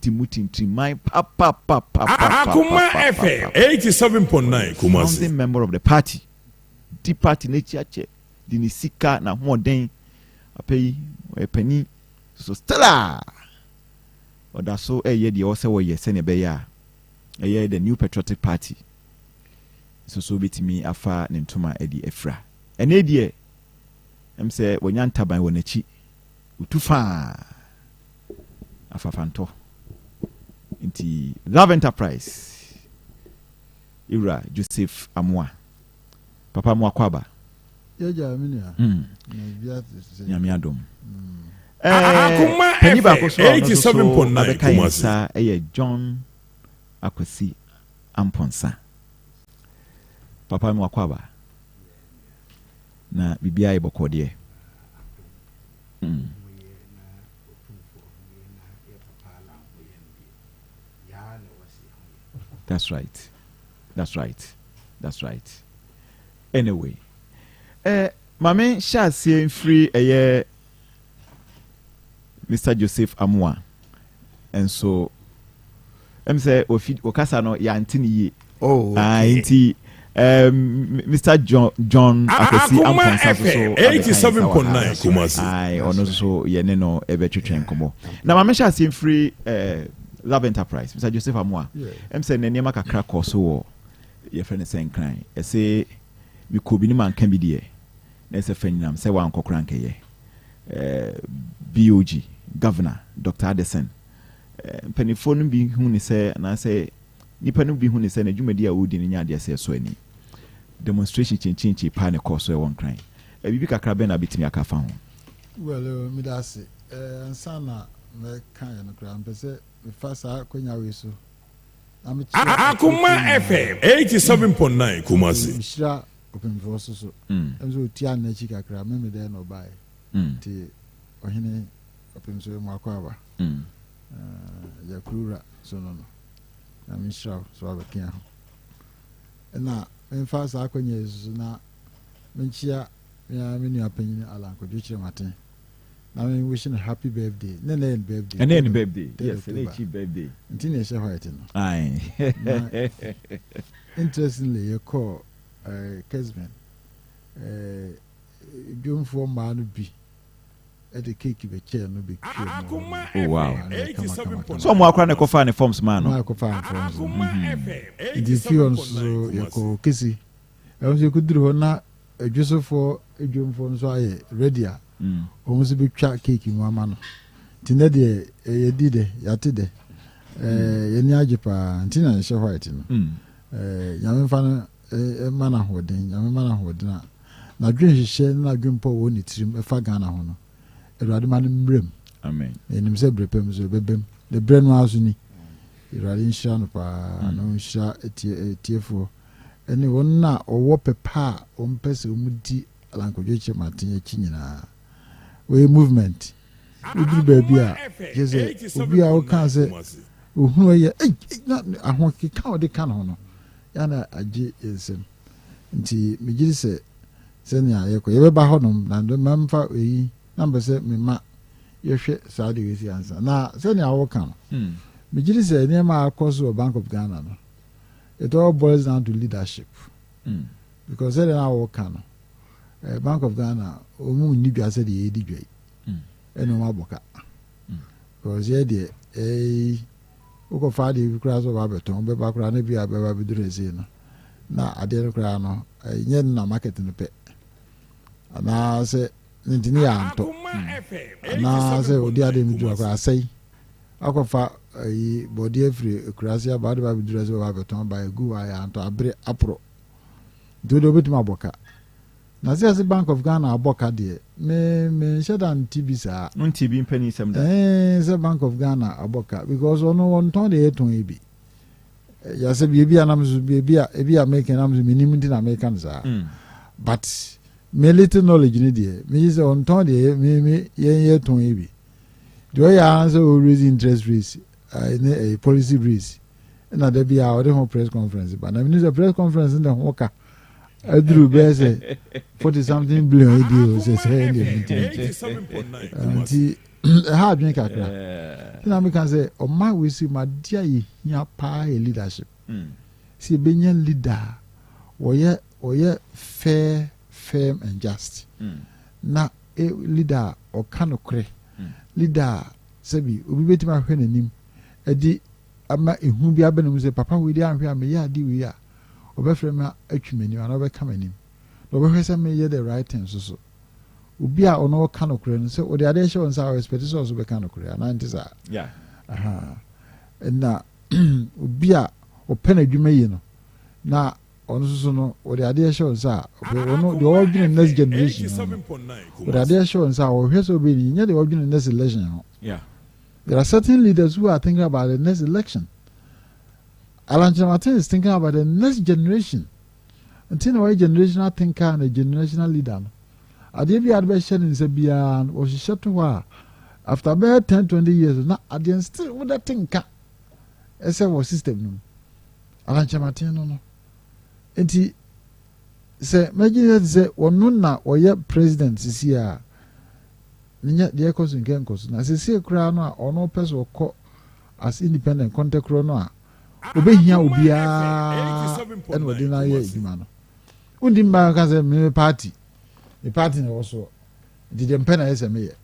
di mu tintinman papapapapa. Akoma FM 87.9 Kumasi. Founding member of the party, di party n'akyi akyɛ, di ne sika na ahoɔden apɛ yi, ɔyɛ panin so still a ɔda so ɛyɛ deɛ ɔsɛ wɔyɛ sɛnea ɛbɛyɛ a ɛyɛ the New Patriotic Party nso so bɛtumi afa ne ntoma de afira. Ɛnɛ deɛ sɛ wɔnya ntaban wɔ n'akyi, otu faa afafantɔ. Nti Love Enterprise ewura Joseph Amoa, papa mo akɔ aba. Yɛgya me nua. Na bia te sɛ Nyame adom. Akoma Panyin baako so a ɔno nso so 87.9 abɛka yɛn Kumasi. nsa ɛyɛ John Akwasi Amponsa. Papa mo akɔ aba na biribiara yɛ bɔkɔ deɛ. That's right. That's right. That's right. Anyway, maame hyɛ aseɛ mfiri ɛyɛ Mr. Joseph Amoa nso sɛ ofi okasa no yɛante ne yie. Oh, Ah, okay. nti Mr. John Akwasi Akoma Amponsa nso so FM abɛka yɛn nsa wɔ ha. 87.9 Kumasi. Aye, ɔno nso so yɛne no ɛbɛtwetwe nkɔmmɔ. Na maame hyɛ aseɛ mfiri Love Enterprise, Mr. Joseph Amoa. Sɛ ne nneɛma kakra kɔ so wɔ yɛfrɛ no sɛ Nkran. Ɛsɛ mekɔ bi ne manka bi deɛ na ɛsɛ fa nyinam sɛ wankɔ kora nkɛyɛ. BOG Governor Dr. Addison, mpanimfoɔ no bi hu ne sɛ anaasɛ nipa no bi hu ne sɛ n'adwumadi a ɔredi no nyɛ adeɛ sɛ ɛsɔ ani. Demonstration kyenkyenkyen paa ne kɔɔ so ɛwɔ Nkran. Biribi kakra bɛn na bɛtumi aka fa ho? Well, meda ase. Ansa na mɛka yɛ no koraa, mpɛ sɛ mefa saa akonnwa wei so na mekyerɛ Akoma atiefoɔ nyinaa. FM 87.9 Kumasi. Mehyira ɔpemfoɔ so so sɛ ɔtia n'akyi kakra meme dɛn na ɔbaeɛ. Nti ɔhene ɔpem so mu akɔ aba. Yɛkurowura so no na menhyira wo so wabɛkea ho, ɛna memfa saa akonnwa yi so na menkyia mea me nua panyin Alan Kwadwo Kyerematen na me wish no happy birthday ne ne yɛ birthday. Ɛnɛ yɛ ne birthday. Third Yes, ɛnɛ yɛ October. chief birthday. Nti na ɛhyɛ white no. Aye. Na interestingly, yɛkɔɔ Kesben dwomfoɔ mmaa no bi ɛde cake bɛkyɛɛ no bɛtwa mu. Akoma Oh, wow. FM 87.9. So ɔmo akora ne kɔfa ne forms maa no. Ɔmo akɔfa forms no. Akoma FM Nti fie hɔ nso so 87.9 Kumasi. yɛkɔ kesi ɛho nso, yɛkɔduru hɔ na adwosofoɔ adwomfoɔ nso ayɛ ready a wɔn nso bɛtwa cake mu ama no. Nti Nti nɛ deɛ yɛdi dɛ, yɛate dɛ, yɛni agye paa, nti na yɛhyɛ white no. Nyame mfa no ma no ahoɔden, Nyame ma no ahoɔden a n'adwene hyehyɛ ne n'adwene pɔ wɔ ne tirim ɛfa Ghana ho no, Awurade ma no mmerɛ mu. Amen. Na yɛnim sɛ berɛ pɛ mu so ɛbɛbam, ne berɛ no ara so ni. Awurade nhyira no paa, na ɔnhyira atiefoɔ ɛne wɔn a wɔwɔ pɛ pa a wɔmpɛ sɛ wɔdi Alan Kwadwo Kyerematen akyi nyinaa. Wɔyɛ movement. Woduru baabi a, kyerɛ sɛ obi a wokaa sɛ ohunu ɛyɛ ei ei na ahokeka a ɔde ka ne ho no, yɛ na agye yɛn nsam. Nti megye di sɛ sɛnea yɛkɔ yɛbɛba hɔnom na mamfa eyi na mpɛ sɛ mema yɛhwɛ saa de wei ansa. Na sɛnea woka no, megye di sɛ nneɛma a akɔ so wɔ Bank of Ghana no, it all boils down to leadership. Because sɛdeɛ na woka no, Bank of Ghana wɔn nni dwa sɛdeɛ yɛdi dwa yi, ɛna wɔn abɔ ka. Because yɛ deɛ ɛyi wokɔfa adeɛ bi koraa sɛ ɔba abɛtɔn, bɛba koraa na bi a bɛba bɛduru ɛsei no, na adeɛ no koraa no ɛnyɛ no na market no pɛ, anaasɛ ne nti ne yɛ antɔ, anaasɛ ɔde adeɛ no duru koraa asɛe. Akɔfa ɛyi bɔdeɛ firi akuraase aba, ɔde ba bɛduru ɛsɛ ɔba abɛtɔn ba egu hɔ a yɛ antɔ abere aporɔ. Nti wode wobɛtumi abɔ ka. Na sɛ yɛse Bank of Ghana abɔ ka deɛ, me menhyɛ da nte bi saa. Wonte bi mpanin sɛm da. Ɛɛ sɛ Bank of Ghana abɔ ka because ɔno ɔntɔn deɛ yɛtɔn yi bi. Yasɛ biribi a nam so biribi a ebi a meka nam so menim nti na meka no saa. But me little knowledge ni deɛ megye sɛ ɔntɔn deɛ me me yɛn yɛtɔn yi bi. Deɛ ɔyɛ ara sɛ ɔ raise interest rates ne ɛyɛ policy rates na da bi a ɔde ho press conference ba na menim sɛ press conference ne ho ka aduru bɛyɛ sɛ 40 something billion yi deɛ o sɛ sɛ ɛne ɛmu nti ɛha adwene kakra na meka sɛ ɔma wei si ma adeɛ a yɛhia paa yɛ leadership. Sɛ yɛbɛnya leader a wɔyɛ fair, firm and just, na leader a ɔka nokorɛ, leader a sɛbi obi bɛtumi ahwɛ n'anim ɛde ama ehu bi abɛn mu sɛ papa wei de ahwɛ a meyɛ ade wei a ɔbɛfrɛ me atwi m'anim anaa ɔbɛka m'anim na ɔbɛhwɛ sɛ meyɛ the right thing so so obi a ɔno ɔka nokorɛ no sɛ ɔde adeɛ hyɛ wɔn nsa a ɔexpect sɛ ɔso bɛka nokorɛ anaa nte saa. Na obi a ɔpɛ n'adwuma yie no na ɔno nso so no ɔde adeɛ hyɛ wɔn nsa a ɔno deɛ ɔdwene next generation no ɔde adeɛ hyɛ wɔn nsa a ɔhwɛ sɛ ɔbɛyi nyɛ deɛ ɔdwene next election ho. There are certain leaders who are thinking about the next election. Alan Kyerematen is thinking about the next generation. Nti na ɔyɛ generational thinker and a generational leader no. Adeɛ bi a ade bɛhyɛ ne nsa biara no ɔhyehyɛ to hɔ a after bɛyɛ 10 20 years na adeɛ no still woda te nka ɛsɛ wɔ system no mu. Alan Kyerematen no. Nti sɛ mɛgye sɛ ɔno na ɔyɛ president sisi a nyɛ deɛ ɛkɔ so nkɛ nkɔ so na sisi koraa no a ɔno pɛ sɛ ɔkɔ as independent kɔntɛkorɔ no a obɛhia obiara ɛna ɔde no ayɛ adwuma no. Wondi mma ka sɛ me party, me party na ɛwɔ soɔ nti deɛ mpɛ na ɛyɛ sɛ meyɛ.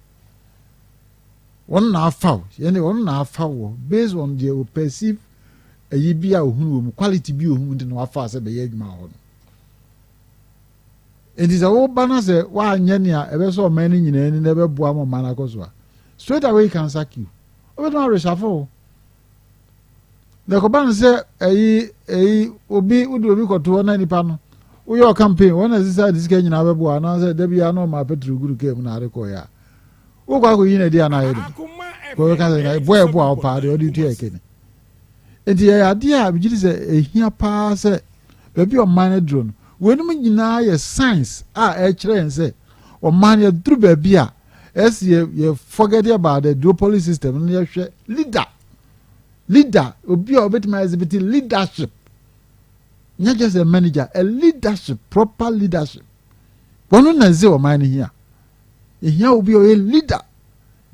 Wɔn na afa wo, yɛne wɔn na afa wɔ based on deɛ o perceive ɛyi bi a ohunu wɔ mu, quality bi ohunu nti na wafa sɛ bɛyɛ adwuma wɔ hɔ no. Nti sɛ woba na sɛ woanyɛ nea ɛbɛsɛ ɔman no nyinaa ani na ɛbɛboa ma ɔman no akɔ so a, straight away he can sack you. Wobɛtumi areshuffle wo. Na ɛkɔba no sɛ ɛyi ɛyi obi wode obi kɔto hɔ na nipa no woyɛ campaign wɔn na ɛsɛ sɛ ade sika nyinaa bɛboa anaasɛ da biara na ɔma petrol guru kaa mu na ade kɔɛ a wokɔ akɔyi no adi anaa yɛ den kɔbɛka sɛ na boa ɛboa wo paa deɛ ɔde tua ɛkɛ ni. Nti yɛyɛ adeɛ a megye di sɛ ɛhia paa sɛ baabi a ɔman no aduro no, weinom nyinaa yɛ signs a ɛkyerɛ yɛn sɛ ɔman no yɛduru baabi a ɛsɛ yɛ forget about the duopoly system no, yɛhwɛ leader, obi a ɔbɛtumi exhibit leadership, nyɛ just a manager, a leadership, proper leadership. Wɔn na ɛsɛ ɔman no hia ehia obi a ɔyɛ leader,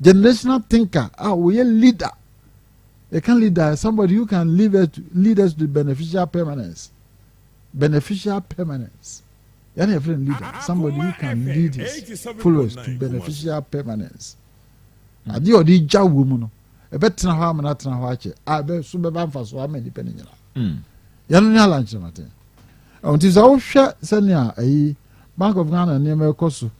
generational thinker a ɔyɛ leader. Yɛka leader, somebody who can lead us to beneficial permanence, beneficial permanence. Yɛn yɛ friend leader, somebody who can lead his followers to beneficial permanence. Adeɛ a ɔde gya wɔ mu no ɛbɛtena hɔ ama no atena hɔ akyɛ a ɛbɛ so bɛba nfa so ama nipa no nyinaa. Yɛn no ne Alan Kyerematen. Nti sɛ wohwɛ sɛnea ɛyi Bank of Ghana nneɛma ɛkɔ so.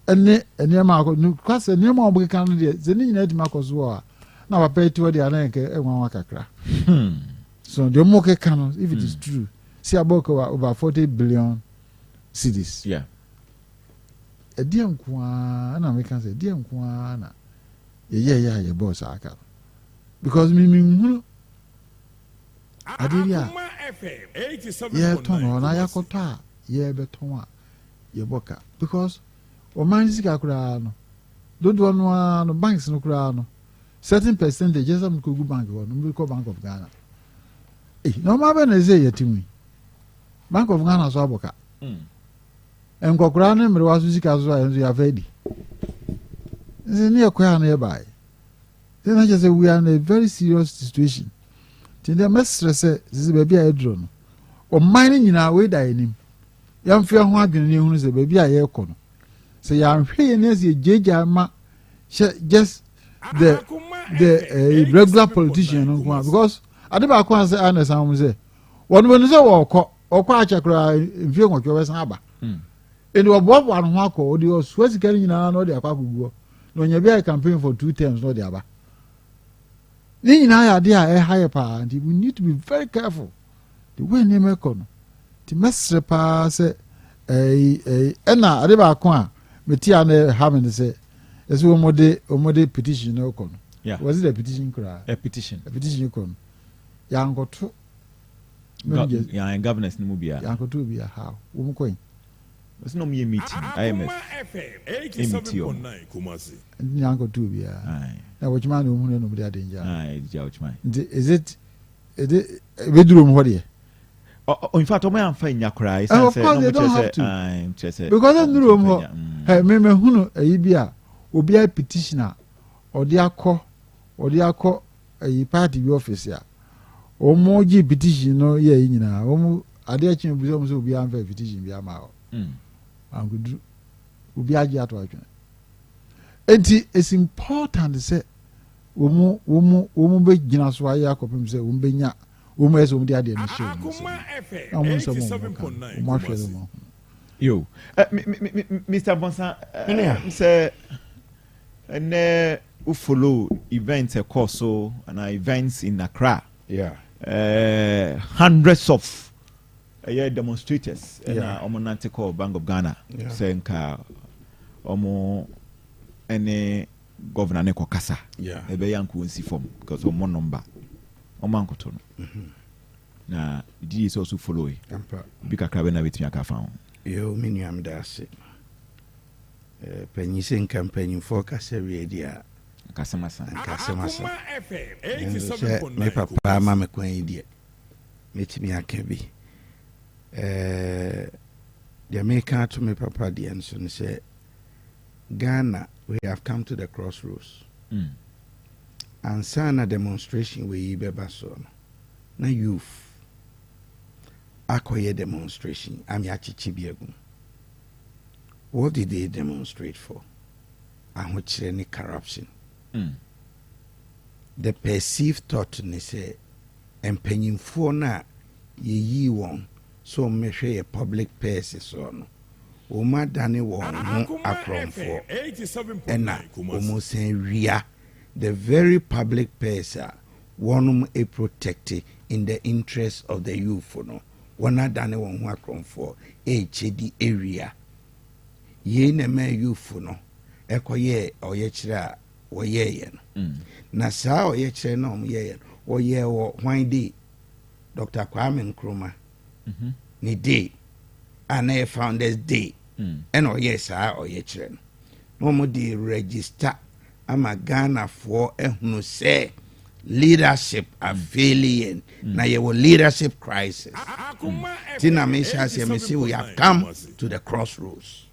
Ɛne nneɛma akɔ no kwasɛ nneɛma a wɔkeka no deɛ, sɛ ne nyinaa atumi akɔ so wɔ a, na papa yi te hɔ deɛ, ana yɛn ɛnwanwa kakra. So deɛ wɔn keka no, if it is true si abɔ kɔ over 40 billion cedis, ɛdeɛ nko ara na meka sɛ ɛdeɛ nko ara na yɛyɛ yɛ a yɛbɔɔ saa aka no, because mimi nhunu adeɛ bi a yɛtɔn hɔ na yɛakɔtɔ a yɛbɛtɔn a yɛbɔ ka, because ɔman sika koraa no, dodoɔ no ara no, banks no koraa no, certain percentage yɛ sɛ mo kɔ gu bank hɔ no, mo kɔ Bank of Ghana. Eh, na ɔman bɛ na ɛsɛ yɛte mu yi, Bank of Ghana so abɔ ka. Nkɔkoraa ne mmerewa so sika so a yɛn nso yɛafa adi nti ne yɛkɔ a no yɛbaeɛ sɛ na kyerɛ sɛ we are in a very serious situation. Nti deɛ mɛsrɛ sɛ sisi baabi a yɛdurɔ no, ɔman no nyinaa wei da yɛn anim, yɛmfa ho adwene ne ehunu sɛ baabi a yɛrekɔ no, sɛ yɛanhwɛ yɛn ni sɛ yɛgyaagyaa ma hyɛ just the regular politician no nko a, because ade baako a sɛ ana san ho sɛ wɔn wɔn sɛ wɔrekɔ ɔkɔ akyɛ koraa mfie 8 wɔbɛsan aba. Ɛni ɔboaboa ne ho akɔ, ɔde ɔsoa sika no nyinaa na ɔde akɔ akɔgu hɔ na ɔnya bi ayɛ campaign for two terms na ɔde aba. Ne nyinaa yɛ adeɛ a ɛha yɛ paa, nti we need to be very careful the way nneɛma ɛkɔ no. Nti mɛsrɛ paa sɛ ɛyi ɛyi ɛna ade baako a meti a na ɛha mi ne sɛ ɛsɛ wɔn de petition no kɔ no. Was it a petition koraa? A petition. A petition kɔ no, yankɔto. Yɛn governors no mu bia. Yankɔto bi aha wɔn kɔ yi. Wɔsi na wɔn yɛ meeting, IMF emiti wɔn. Nti yankɔto bi na wɔtuma na ohun ɛna wɔn de ade ngya. Ayi, gya wɔtuma. Nti is it ɛde ebeduru wɔn hɔ deɛ? In fact, wɔn yɛ anfa nya koraa. Of course they don't have to, because ɛnuru wɔn hɔ. Ɛ mɛmɛ hunu ɛyi bi a obi ayɛ petition a ɔde akɔ ɛyi party bi office a wɔn gye petition no yɛ yi nyinaa, wɔn adeɛ kyen obi sɛ wɔn sɛ obi anfa petition bi ama hɔ ankoduru obi agye ato atwene. Nti it's important sɛ wɔn bɛ gyina so ayɛ akɔpem sɛ wɔn bɛ nya wɔn yɛ sɛ wɔn de adeɛ no hyɛ wɔn nsam na wɔn nsɛm wɔn ka wɔn ahwɛ no wɔn ho. Yo, Mr. Bonsa, sɛ ɛnɛ wo follow events ɛkɔ so ana events in Accra? Hundreds of ɛyɛ demonstrators ɛna ɔmo nante kɔ Bank of Ghana sɛ nka ɔmo ɛne governor ne kɔ kasa, ɛbɛyɛ anko nsi fam because ɔmo number ɔmo ankoto no. Na di sɛ ɔso follow yi bi kakra bɛ na bɛtumi aka fa ho. Yo, me nua, meda ase. Panyin sɛ nka mpanyimfoɔ kasa wie deɛ a, nkasɛm asa. Nkasɛm asa. Nanso sɛ me papa ama me kwan yi deɛ, mɛtumi aka bi. Deɛ meka ato me papa deɛ nso no sɛ Ghana, we have come to the crossroads. Ansa na demonstration wei yi bɛba soɔ no, na youth akɔyɛ demonstration ame akyekye bi agu. What did they demonstrate for? Ahokyerɛ ne corruption. The perceived thought ne sɛ mpanyimfoɔ no a yɛyii wɔn sɛ wɔmmɛhwɛ yɛ public purse soɔ no, wɔn adane wɔn ho akorɔmfoɔ ɛna wɔn san wia the very public purse a wɔnom protect in the interest of the youth no. Wɔn adane wɔn ho akorɔmfoɔ ɛrekyɛ di ewia. Yei na ɛma youth no ɛkɔyɛ ɔyɛkyerɛ a wɔyɛɛyɛ no. Na saa ɔyɛkyerɛ no a wɔyɛɛyɛ no, wɔyɛɛ wɔ hwan day? Dr. Kwame Nkrumah ne day a na yɛ Founders Day ɛna ɔyɛɛ saa ɔyɛkyerɛ no, na wɔn de register ama Ghanafoɔ ehunu sɛ leadership afail yɛn na yɛwɔ leadership crisis. Ti na mehyɛ aseɛ me we have come to the crossroads.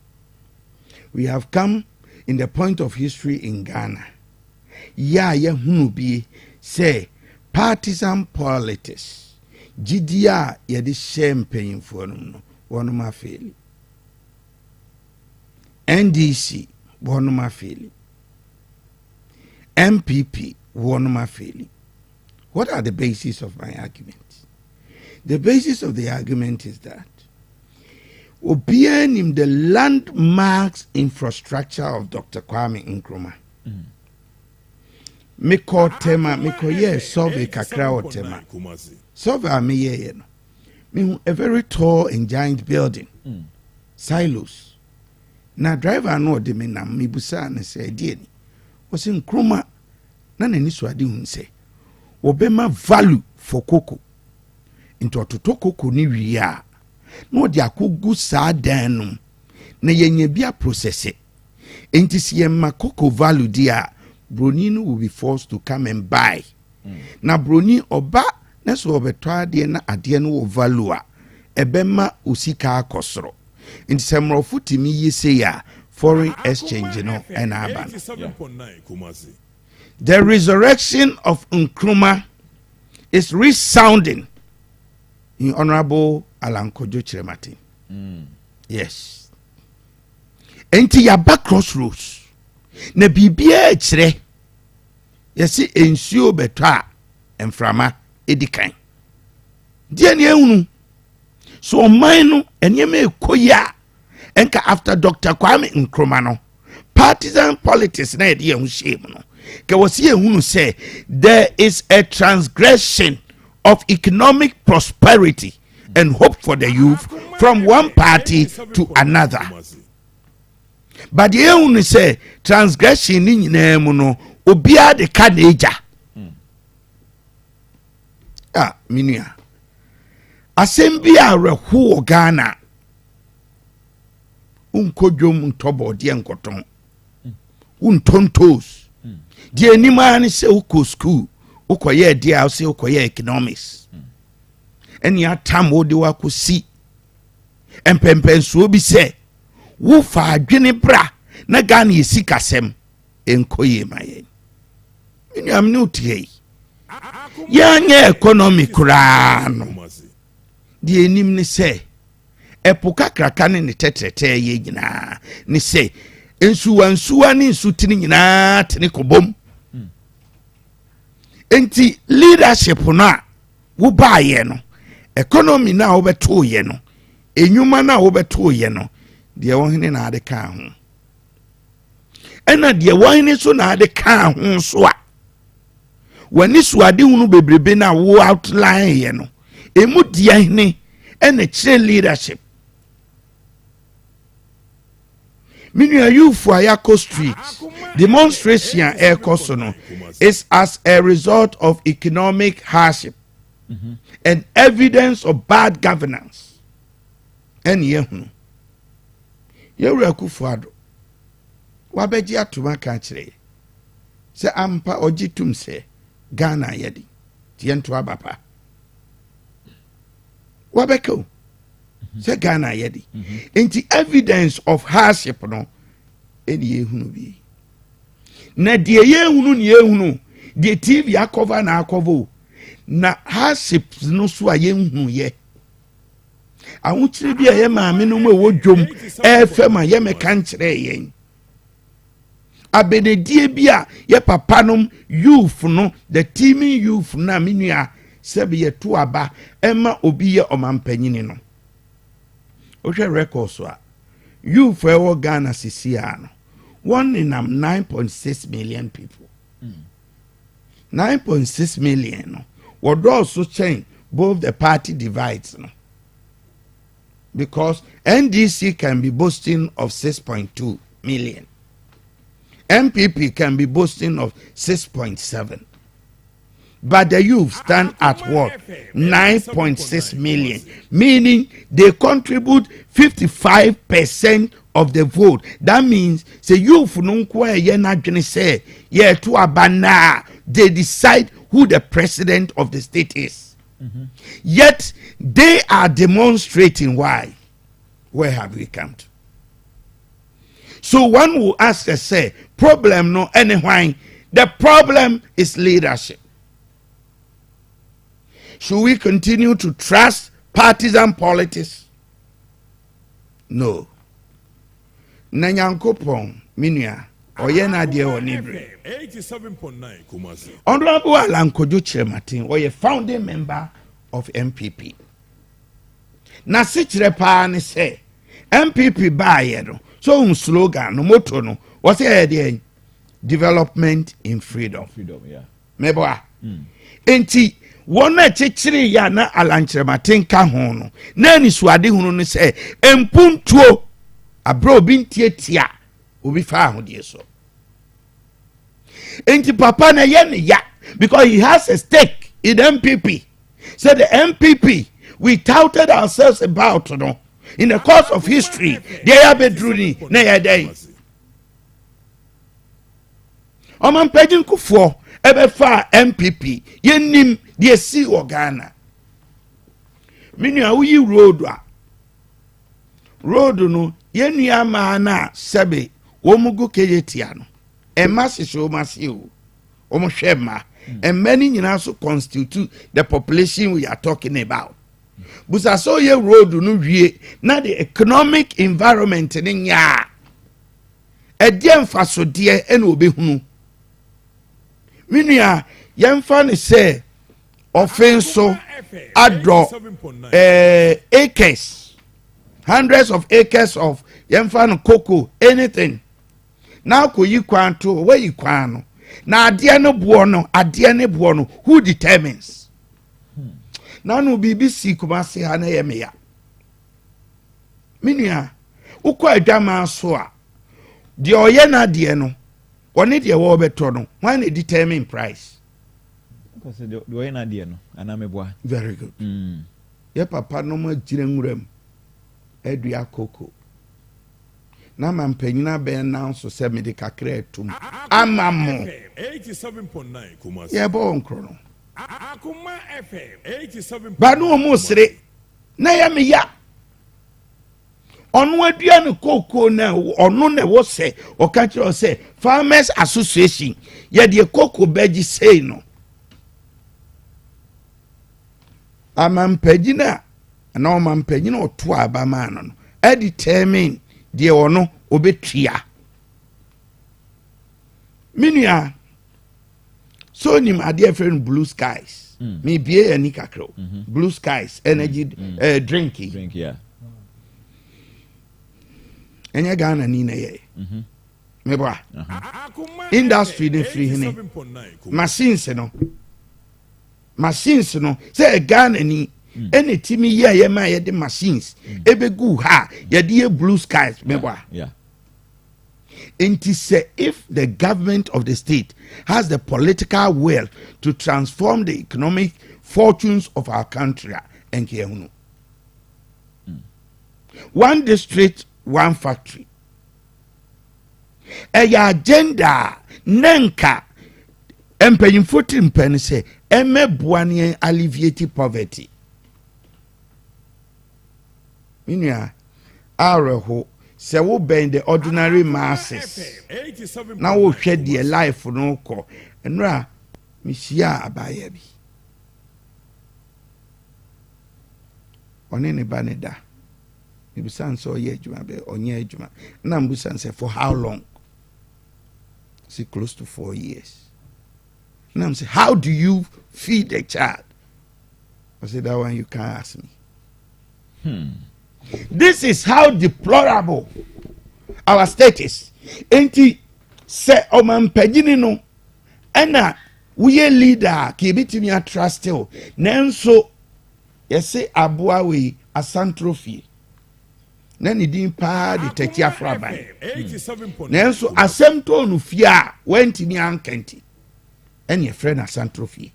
We have come in the point of history in Ghana yɛ a yɛhunu bie sɛ partisan politics gyidie a yɛde hyɛ mpanyinfoɔ no mu no, wɔnom afail. NDC wɔnom afail, NPP wɔnom afail. What are the basis of my argument? The basis of the argument is that Obiara nim the landmarks infrastructure of Dr. Kwame Nkrumah. Mekɔ Tema, mekɔyɛɛ survey kakra wɔ Tema. Survey a meyɛeɛ no, mehu a very tall and giant building, silos. Na driver no ɔde me nam, mebusaa no sɛ ɛdeɛ ni. Ɔsɛ Nkrumah na n'ani so ade hu sɛ wɔbɛma value for cocoa. Nti ɔtotɔ cocoa no wie a, na ɔde akɔgu saa dan no mu na yɛnya bi aprocess. Nti sɛ yɛma cocoa value di a, broni no will be forced to come and buy. Na broni ɔba na sɛ ɔbɛtɔ adeɛ na adeɛ no wɔ value a, ɛbɛma osika akɔ soro. Nti sɛ mmorɔfo tumi yi sei a, foreign exchange no ɛna aba no. The resurrection of Nkrumah is resounding in Honorable Alan Kojo Kyerematen. Yes. Enti yaba crossroads. Na biribiara kyerɛ yɛsi nsuo bɛtɔ a, mframa edi kan. Deɛ ne ehunu so, ɔman no nneɛma ekɔ yi a, nka after Dr. Kwame Nkrumah no, partisan politics na yɛde yɛn ho hyɛ mu no, kɛ wɔsi ehunu sɛ there is a transgression of economic prosperity and hope for the youth from one party to another. But deɛ ehunu sɛ transgression ne nyinaa mu no, obiara de ka na egya a me nua, asɛm bi a awerɛho wɔ Ghana. Wonkɔ dwom ntɔ bɔɔdeɛ nkɔtɔn, wontɔ ntos. Deɛ anim ara ne sɛ wokɔ school, wokɔyɛ adeɛ a wosɛ wokɔyɛ economics, ɛne atam wode wakɔsi mpɛmpɛnsoɔ bi sɛ wofa adwene bra na Ghana yɛ sikasɛm ɛnkɔ yie ma yɛn. Me nuam ne wotie yi, yɛanyɛ economy koraa no, deɛ anim ne sɛ ɛpo kakraka ne ne tɛtrɛtɛ yɛ nyinaa ne sɛ nsuwansuwa ne nsutene nyinaa tene kɔbom. Nti leadership no a wobaayɛ no, economy no a wobɛtooyɛ no, enwuma no a wobɛtooyɛ no, deɛ wɔhene na ade kaa ho, ɛna deɛ wɔhene so na ade kaa ho so a, w'ani so ade hunu bebrebe no a wo outline yɛ no, emu deɛ hene ɛna kyerɛ leadership? Me nua, youth a yɛakɔ street demonstration a ɛrekɔ so no is as a result of economic hardship and evidence of bad governance. Ɛne yɛhunu yɛwura Akufo Addo wabɛgye atom aka akyerɛ yɛ sɛ ampa ɔgye tom sɛ Ghana yɛde nti yɛnto aba pa. Wabɛka o sɛ Ghana yɛde nti evidence of hardship no ɛne yɛhunu bi. Na deɛ yɛhunu ne yɛhunu deɛ TV acover na acover o, na hardship no so a yɛnhunu yɛ ahokyere bi a yɛ maame no mu a ɛwɔ dwom ɛɛfɛ ma yɛmɛka nkyerɛ yɛn abenedie bi a yɛ papa nom youth no, the teeming youth no a me nua sɛbi yɛto aba ɛma obi yɛ ɔmampanyini no. Wohwɛ record so a, youth a ɛwɔ Ghana sisi a no, wɔn nenam 9.6 million people. 9.6 million no, wɔdɔɔso kyɛn both the party divides no, because NDC can be boasting of 6.2 million, NPP can be boasting of 6.7, but the youth stand at what? 9.6 million, meaning they contribute 55% of the vote. That means sɛ youth no nko a ɛyɛ n'adwene sɛ yɛɛto aba naa, they decide who the president of the state is. Yet they are demonstrating. Why? Where have we come to? So one will ask us say, problem no ɛne hwan? The problem is leadership. Should we continue to trust partisan politics? No. Na Nyankopɔn, me nua, ɔyɛ n'adeɛ wɔ ne bere. 87.9 Kumasi. Honorable Alan Kojo Kyerematen, ɔyɛ founding member of NPP. N'asekyerɛ paa ne sɛ NPP baayɛ no, so ohun slogan no, motto no, wɔsɛ ɛyɛ deɛ development in freedom. Freedom, yeah. Meboa. Nti wɔn a kyekyere yɛ a na Alan Kyerematen ka ho no, na anisoadehunu no sɛ mpuntuo aberɛ obi ntiatia obi fa ahodie so. Nti papa na ɛyɛ ne ya because he has a stake in NPP. So the NPP we touted ourselves about no in the course of history, deɛ yɛ abɛduru ni na yɛ dɛn? Ɔmampagye nkofoɔ ɛbɛfa NPP, yɛnim deɛ si wɔ Ghana. Me nua, woyi road a, road no, yɛn nua maa no a sɛbe wɔn mu gu Kejetia no, ɛma hyehyɛ wɔn ase o, wɔn hwɛ mma. Mma no nyinaa so constitute the population we are talking about. Busa sɛ ɔyɛ road no wie na the economic environment ne nyaa ɛdeɛ mfasodeɛ ɛna obɛhunu. Me nua, yɛmfa ne sɛ ɔfe nso adɔ acres, hundreds of acres of, yɛmfa no cocoa, anything, na akɔyi kwan to wayi kwan no na adeɛ no boɔ no, adeɛ no boɔ no, who determines? Na no biribi si Kumase ha na ɛyɛ meya. Me nua, wokɔ adwamaa so a, deɛ ɔyɛ n'adeɛ no, ɔne deɛ wɔrebɛtɔ no, hwan na determine price? Deɛ ɔyɛ n'adeɛ no anaa meboa? Very good. Yɛ papa nom agyina nwura mu adua koko na ma mpanyin abɛn nan so sɛ mede kakra atum ama mo. Yɛbɔ wɔn korɔ no ba ne wɔn sere na yɛ me ya. Ɔno adua ne kookoo na ɔno na ɛwɔ sɛ ɔka kyerɛ sɛ farmers association yɛdeɛ kooko bɛgye sei no amampanyin a anaa ɔmampanyin a ɔto aba maa no no ɛdetermine deɛ ɔno ɔbɛtua. Me nua, so onim adeɛ fɛ no Blue Skies? Mebie yɛ ani kakra o. Blue Skies energy drink yi. Drink, yeah. Ɛnyɛ Ghana ni na yɛ meboa industry ne firi hene? Machines no sɛ Ghana ni ɛna timi yɛ yɛ ma yɛde machines ɛbɛgu ha a yɛde yɛ Blue Skies, meboa? Yeah. Nti sɛ if the government of the state has the political will to transform the economic fortunes of our country a, ɛnka yɛhunu one district, one factory ɛyɛ agenda a ne nka mpanyinfoɔ tiri mpɛ no sɛ ɛmɛboa ne yɛn alleviate poverty. Me nua, awerɛho sɛ wobɛn the ordinary masses na wohwɛ deɛ life no kɔ. Nnora mehyia abaayewa bi, ɔne ne ba ne da. Mebisa no sɛ ɔyɛ adwuma bɛ, ɔnyɛ adwuma. Na mbusa no sɛ for how long? Say close to 4 years. Na I'm say, "How do you feed a child?" I say, "That one you can't ask me." This is how deplorable our state is. Enti sɛ ɔmampanyini no ɛna woyɛ leader a, ka ebitumi atrust o. Nanso yɛse aboa wei asantoro fie na ne din paa de Takyi Afraban, nanso asɛm tɔɔ no fie a wantumi anka, nti ɛne ɛfrɛ no asantoro fie.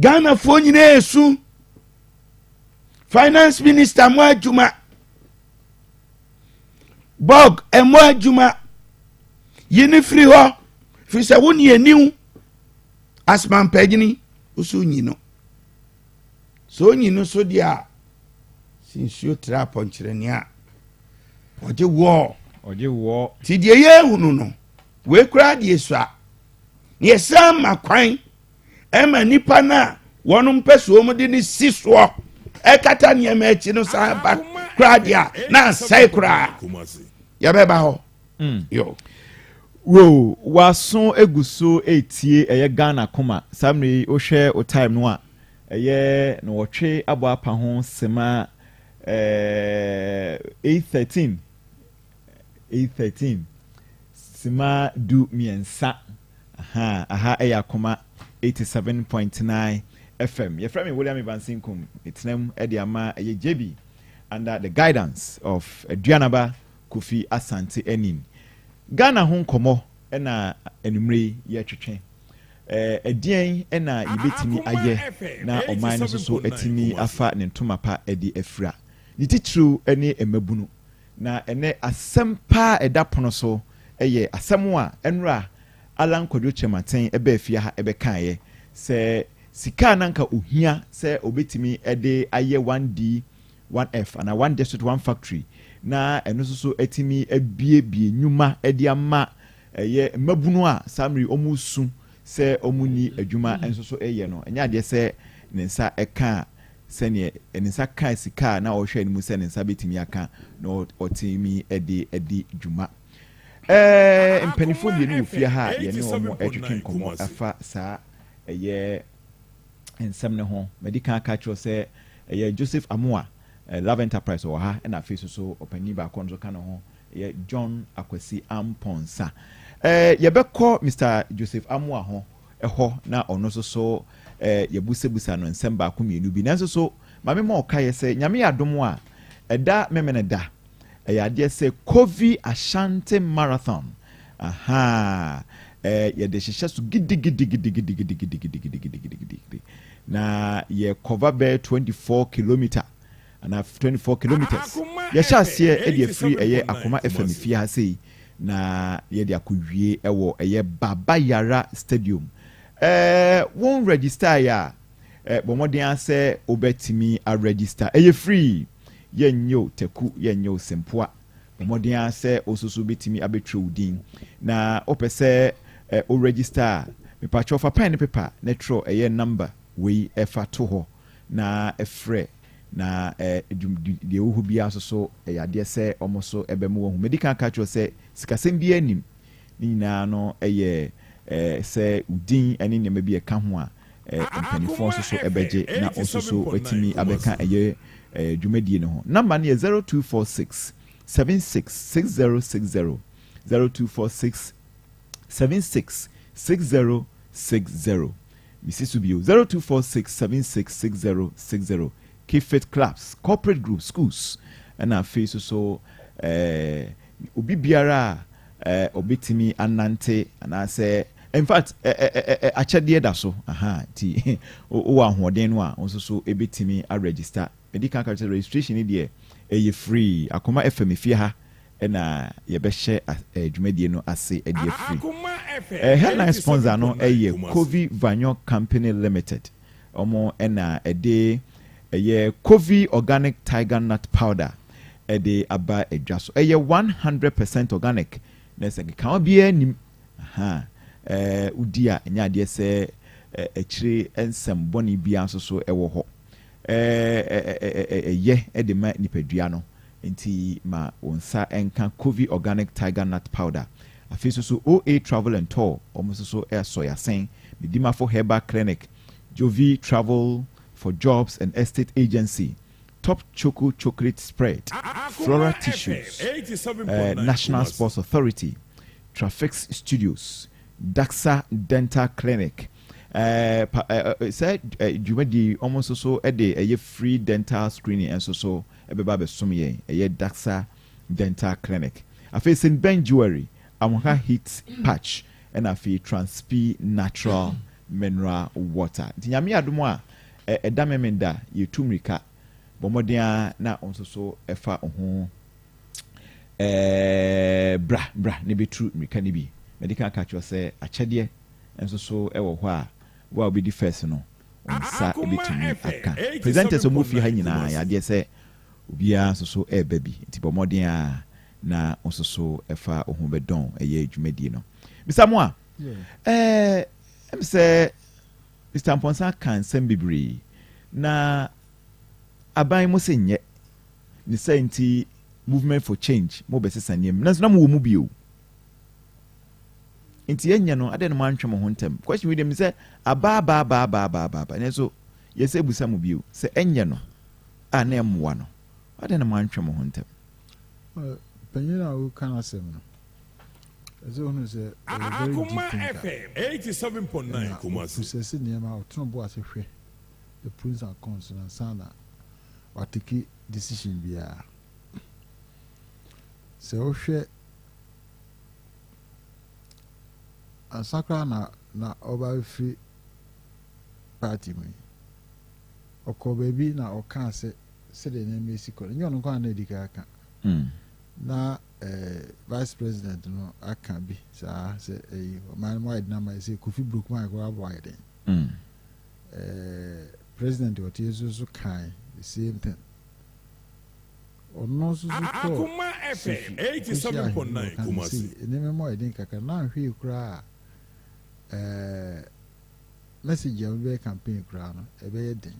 Ghanafoɔ nyinaa esu finance minister mo adwuma bɔg ɛmo adwuma yi ne firi hɔ, firi sɛ wo ne aniw asomampanyini woso nyi no sɛ onyi no so deɛ a si nsuo tra apɔnkyerɛni a ɔgye wɔɔ. Ɔgye wɔ. Nti deɛ yɛhunu no wei koraa deɛ sua na yɛsan ma kwan ɛma nipa no a wɔn mpɛ so wɔn de ne si soɔ ɛkata nneɛma akyi no san ba koraa deɛ a na asɛe koraa. Yɛbɛba hɔ yo. Wo waso egu so etie ɛyɛ Ghana Koma. Saa mmere yi wohwɛ o time no a, ɛyɛ na wɔtwe abɔ apa ho sema. 8:13, 8:13 sima 13. Aha, aha ɛyɛ Akoma 87.9 FM. Yɛfrɛ me William Evansinkum. Metenam ɛde ama ɛyɛ JB under the guidance of Aduanaba Kofi Asante Anin. Ghana ho nkɔmmɔ ɛna anwummerɛ yi yɛtwetwe. Ɛdeɛn ɛna yɛbɛtumi ayɛ na ɔman no nso so atumi afa ne ntoma pa ɛde afira, ne titiriw ne mmabunu? Na ɛnɛ asɛm paa ɛda pono so ɛyɛ asɛm a ɛnora Alan Kwadwo Kyerematen ɛbɛɛ fie ha ɛbɛkaeɛ sɛ sika a nanka ohia sɛ obɛtumi ɛde ayɛ 1D 1F anaa One District One Factory na ɛno nso so atumi abiebie nnwuma ɛde ama ɛyɛ mmabunu a saa mmere wɔn su sɛ wɔn ni adwuma nso so ɛyɛ no, ɛnyɛ adeɛ sɛ ne nsa ɛka sɛneɛ ne nsa ka sika a na ɔhwɛ anim sɛ ne nsa bɛtumi aka na ɔtumi ɛde ɛdi dwuma. Mpanimfoɔ mmienu wɔ fie ha a yɛne wɔn ɛtwetwe nkɔmmɔ afa saa ɛyɛ nsɛm ne ho. Mɛdi kan aka kyerɛ sɛ ɛyɛ Joseph Amoa, Love Enterprise, wɔ ha, ɛna afei soso ɔpanin baako nso ka ne ho, ɛyɛ John Akwasi Amponsa. Yɛbɛkɔ Mr Joseph Amoa ho ɛhɔ na ɔno nso so yɛbusabusa no nsɛm baako mmienu bi. Nanso so maame ma ɔka yɛ sɛ Nyame yɛ adom a, ɛda Memene da ɛyɛ adeɛ sɛ Kovi Ashanti Marathon aha yɛde hyehyɛ so gidigidigidigidigidigidigidigidi na yɛ cover bɛyɛ 24 kilometer ana 24 kilometers. Yɛhyɛ aseɛ ɛde afiri ɛyɛ Akoma FM fie ha sei na yɛde akɔwie ɛwɔ ɛyɛ Baba Yara Stadium. Wɔn register yɛ a, bɔ mmɔden asɛ wobɛtumi aregister. Ɛyɛ free, yɛnyɛ o taku, yɛnyɛ o sempoa. Bɔ mmɔden asɛ wo nso bɛtumi abɛtwerɛ wo din na wopɛ sɛ wo register a, mepakyɛw, fa pen ne paper na twerɛ ɛyɛ number wei ɛfa to hɔ na ɛfrɛ na deɛ ɛwɔ hɔ biara nso so ɛyɛ adeɛ sɛ ɔmo so ɛbɛmo wɔn ho. Medi kan ka kyerɛ sɛ sikasɛm biara nim ne nyinaa no, ɛyɛ sɛ udin ne nneɛma bi ɛka ho a, mpanimfoɔ nso so ɛbɛgye na nso so atumi abɛka ɛyɛ dwumadie no ho. Number no yɛ 0246 76 6060, 0246 76 6060. Misi so bio, 0246 76 6060. Keep clubs, corporate groups, schools, ɛna afei so so obi biara a obetumi anante anaasɛ in fact ɛɛ akyɛdeɛ da so aha. Nti wowɔ ahoɔden no a, nso so ebetumi aregister. Edi kan ka kyerɛ registration ni deɛ ɛyɛ free. Akoma FM fie ha ɛna yɛbɛhyɛ dwumadie no ase ɛde afiri. Headline sponsor no ɛyɛ Kovi Vanyo Company Limited. Ɔmo ɛna ɛde ɛyɛ Kovi Organic Tiger Nut Powder ɛde aba adwa so. Ɛyɛ 100% organic na sɛ nkekawa biara nim aha. Wodi a, ɛnyɛ adeɛ sɛ akyire nsɛm bɔne biara nso so ɛwɔ hɔ. Ɛyɛ ɛde ma nipadua no, nti ma wɔn nsa nka Kovi Organic Tiger Nut Powder. Afei nso so OA Travel and Tour, wɔn nso so ɛsɔ yasen, Medimafo Herbal Clinic, Jovi Travel for Jobs and Estate Agency, Top Choco Chocolate Spread, Flora Tissues, National Sports Authority, Traffics Studios, Daxa Dental Clinic. Sɛ dwumadie wɔn nso so de ɛyɛ free dental screening nso so ɛbɛba abɛsom yɛn, ɛyɛ Daxa Dental Clinic. Afei St Ben Jewelry, Amoha Heat Patch, ɛna afei Transp Natural Mineral Water. Nti Nyame adom a, ɛda Memenda yɛtu mmirika. Bɔ mmɔden a na nso so ɛfa ho bra bra ne bɛtu mmirika no bi. Mɛde kan ka kyerɛ sɛ akyɛdeɛ nso so ɛwɔ hɔ a, wo a wobɛdi first no, wo nsa bɛtumi aka. Presenters a wɔn fie ha nyinaa, yɛadeɛ sɛ obiara nso so ɛreba bi, nti bɔ mmɔden a na nso so ɛfa wo ho bɛdɔn ɛyɛ dwumadie no. Mr Moa, sɛ Mr Mpɔnsa ka nsɛm bebree na aban mo sɛ nyɛ ne sɛ nti Movement for Change mo bɛsesa nneɛma, nanso na mo wɔ mu bio nti yɛnyɛ no adɛn na mo antwe mo ho ntɛm? Question wi dem sɛ aba aba aba aba aba aba aba, nanso yɛsɛ ebusa mo bio sɛ ɛnyɛ no a na ɛmmoa no. Adɛn na moantwe mo ho ntɛm? Panyin a woka n'asɛm no, ɛsɛ ohunu sɛ ɔyɛ very deep Akoma thinker. FM 87.9 Ɛna Kumasi. ɔprocess nneɛma, ɔtena bo ase hwɛ the pros and cons na ansa na watake decision biara. Sɛ wohwɛ ansa koraa na ɔba bɛfiri party mu yi, ɔkɔ baabi na ɔkaa sɛ sɛdeɛ nneɛma esi kɔ no, nyɛ ɔno nko ara na edi kan aka. Na vice president no aka bi saa sɛ ɛyi ɔman no mu ayɛ den ama sɛ Kofi Brookman koraa abɔ ayɛ den. President ɔte nso so kan the same thing. Ɔno nso so kɔɔ Akoma FM Sefwi kɔhyia ahemfo 87.9 ɔka sɛ Kumasi. sei nneɛma mu ayɛ den kakra na ahwɛ yi koraa a message a wɔbɛyɛ campaign koraa no ɛbɛyɛ den.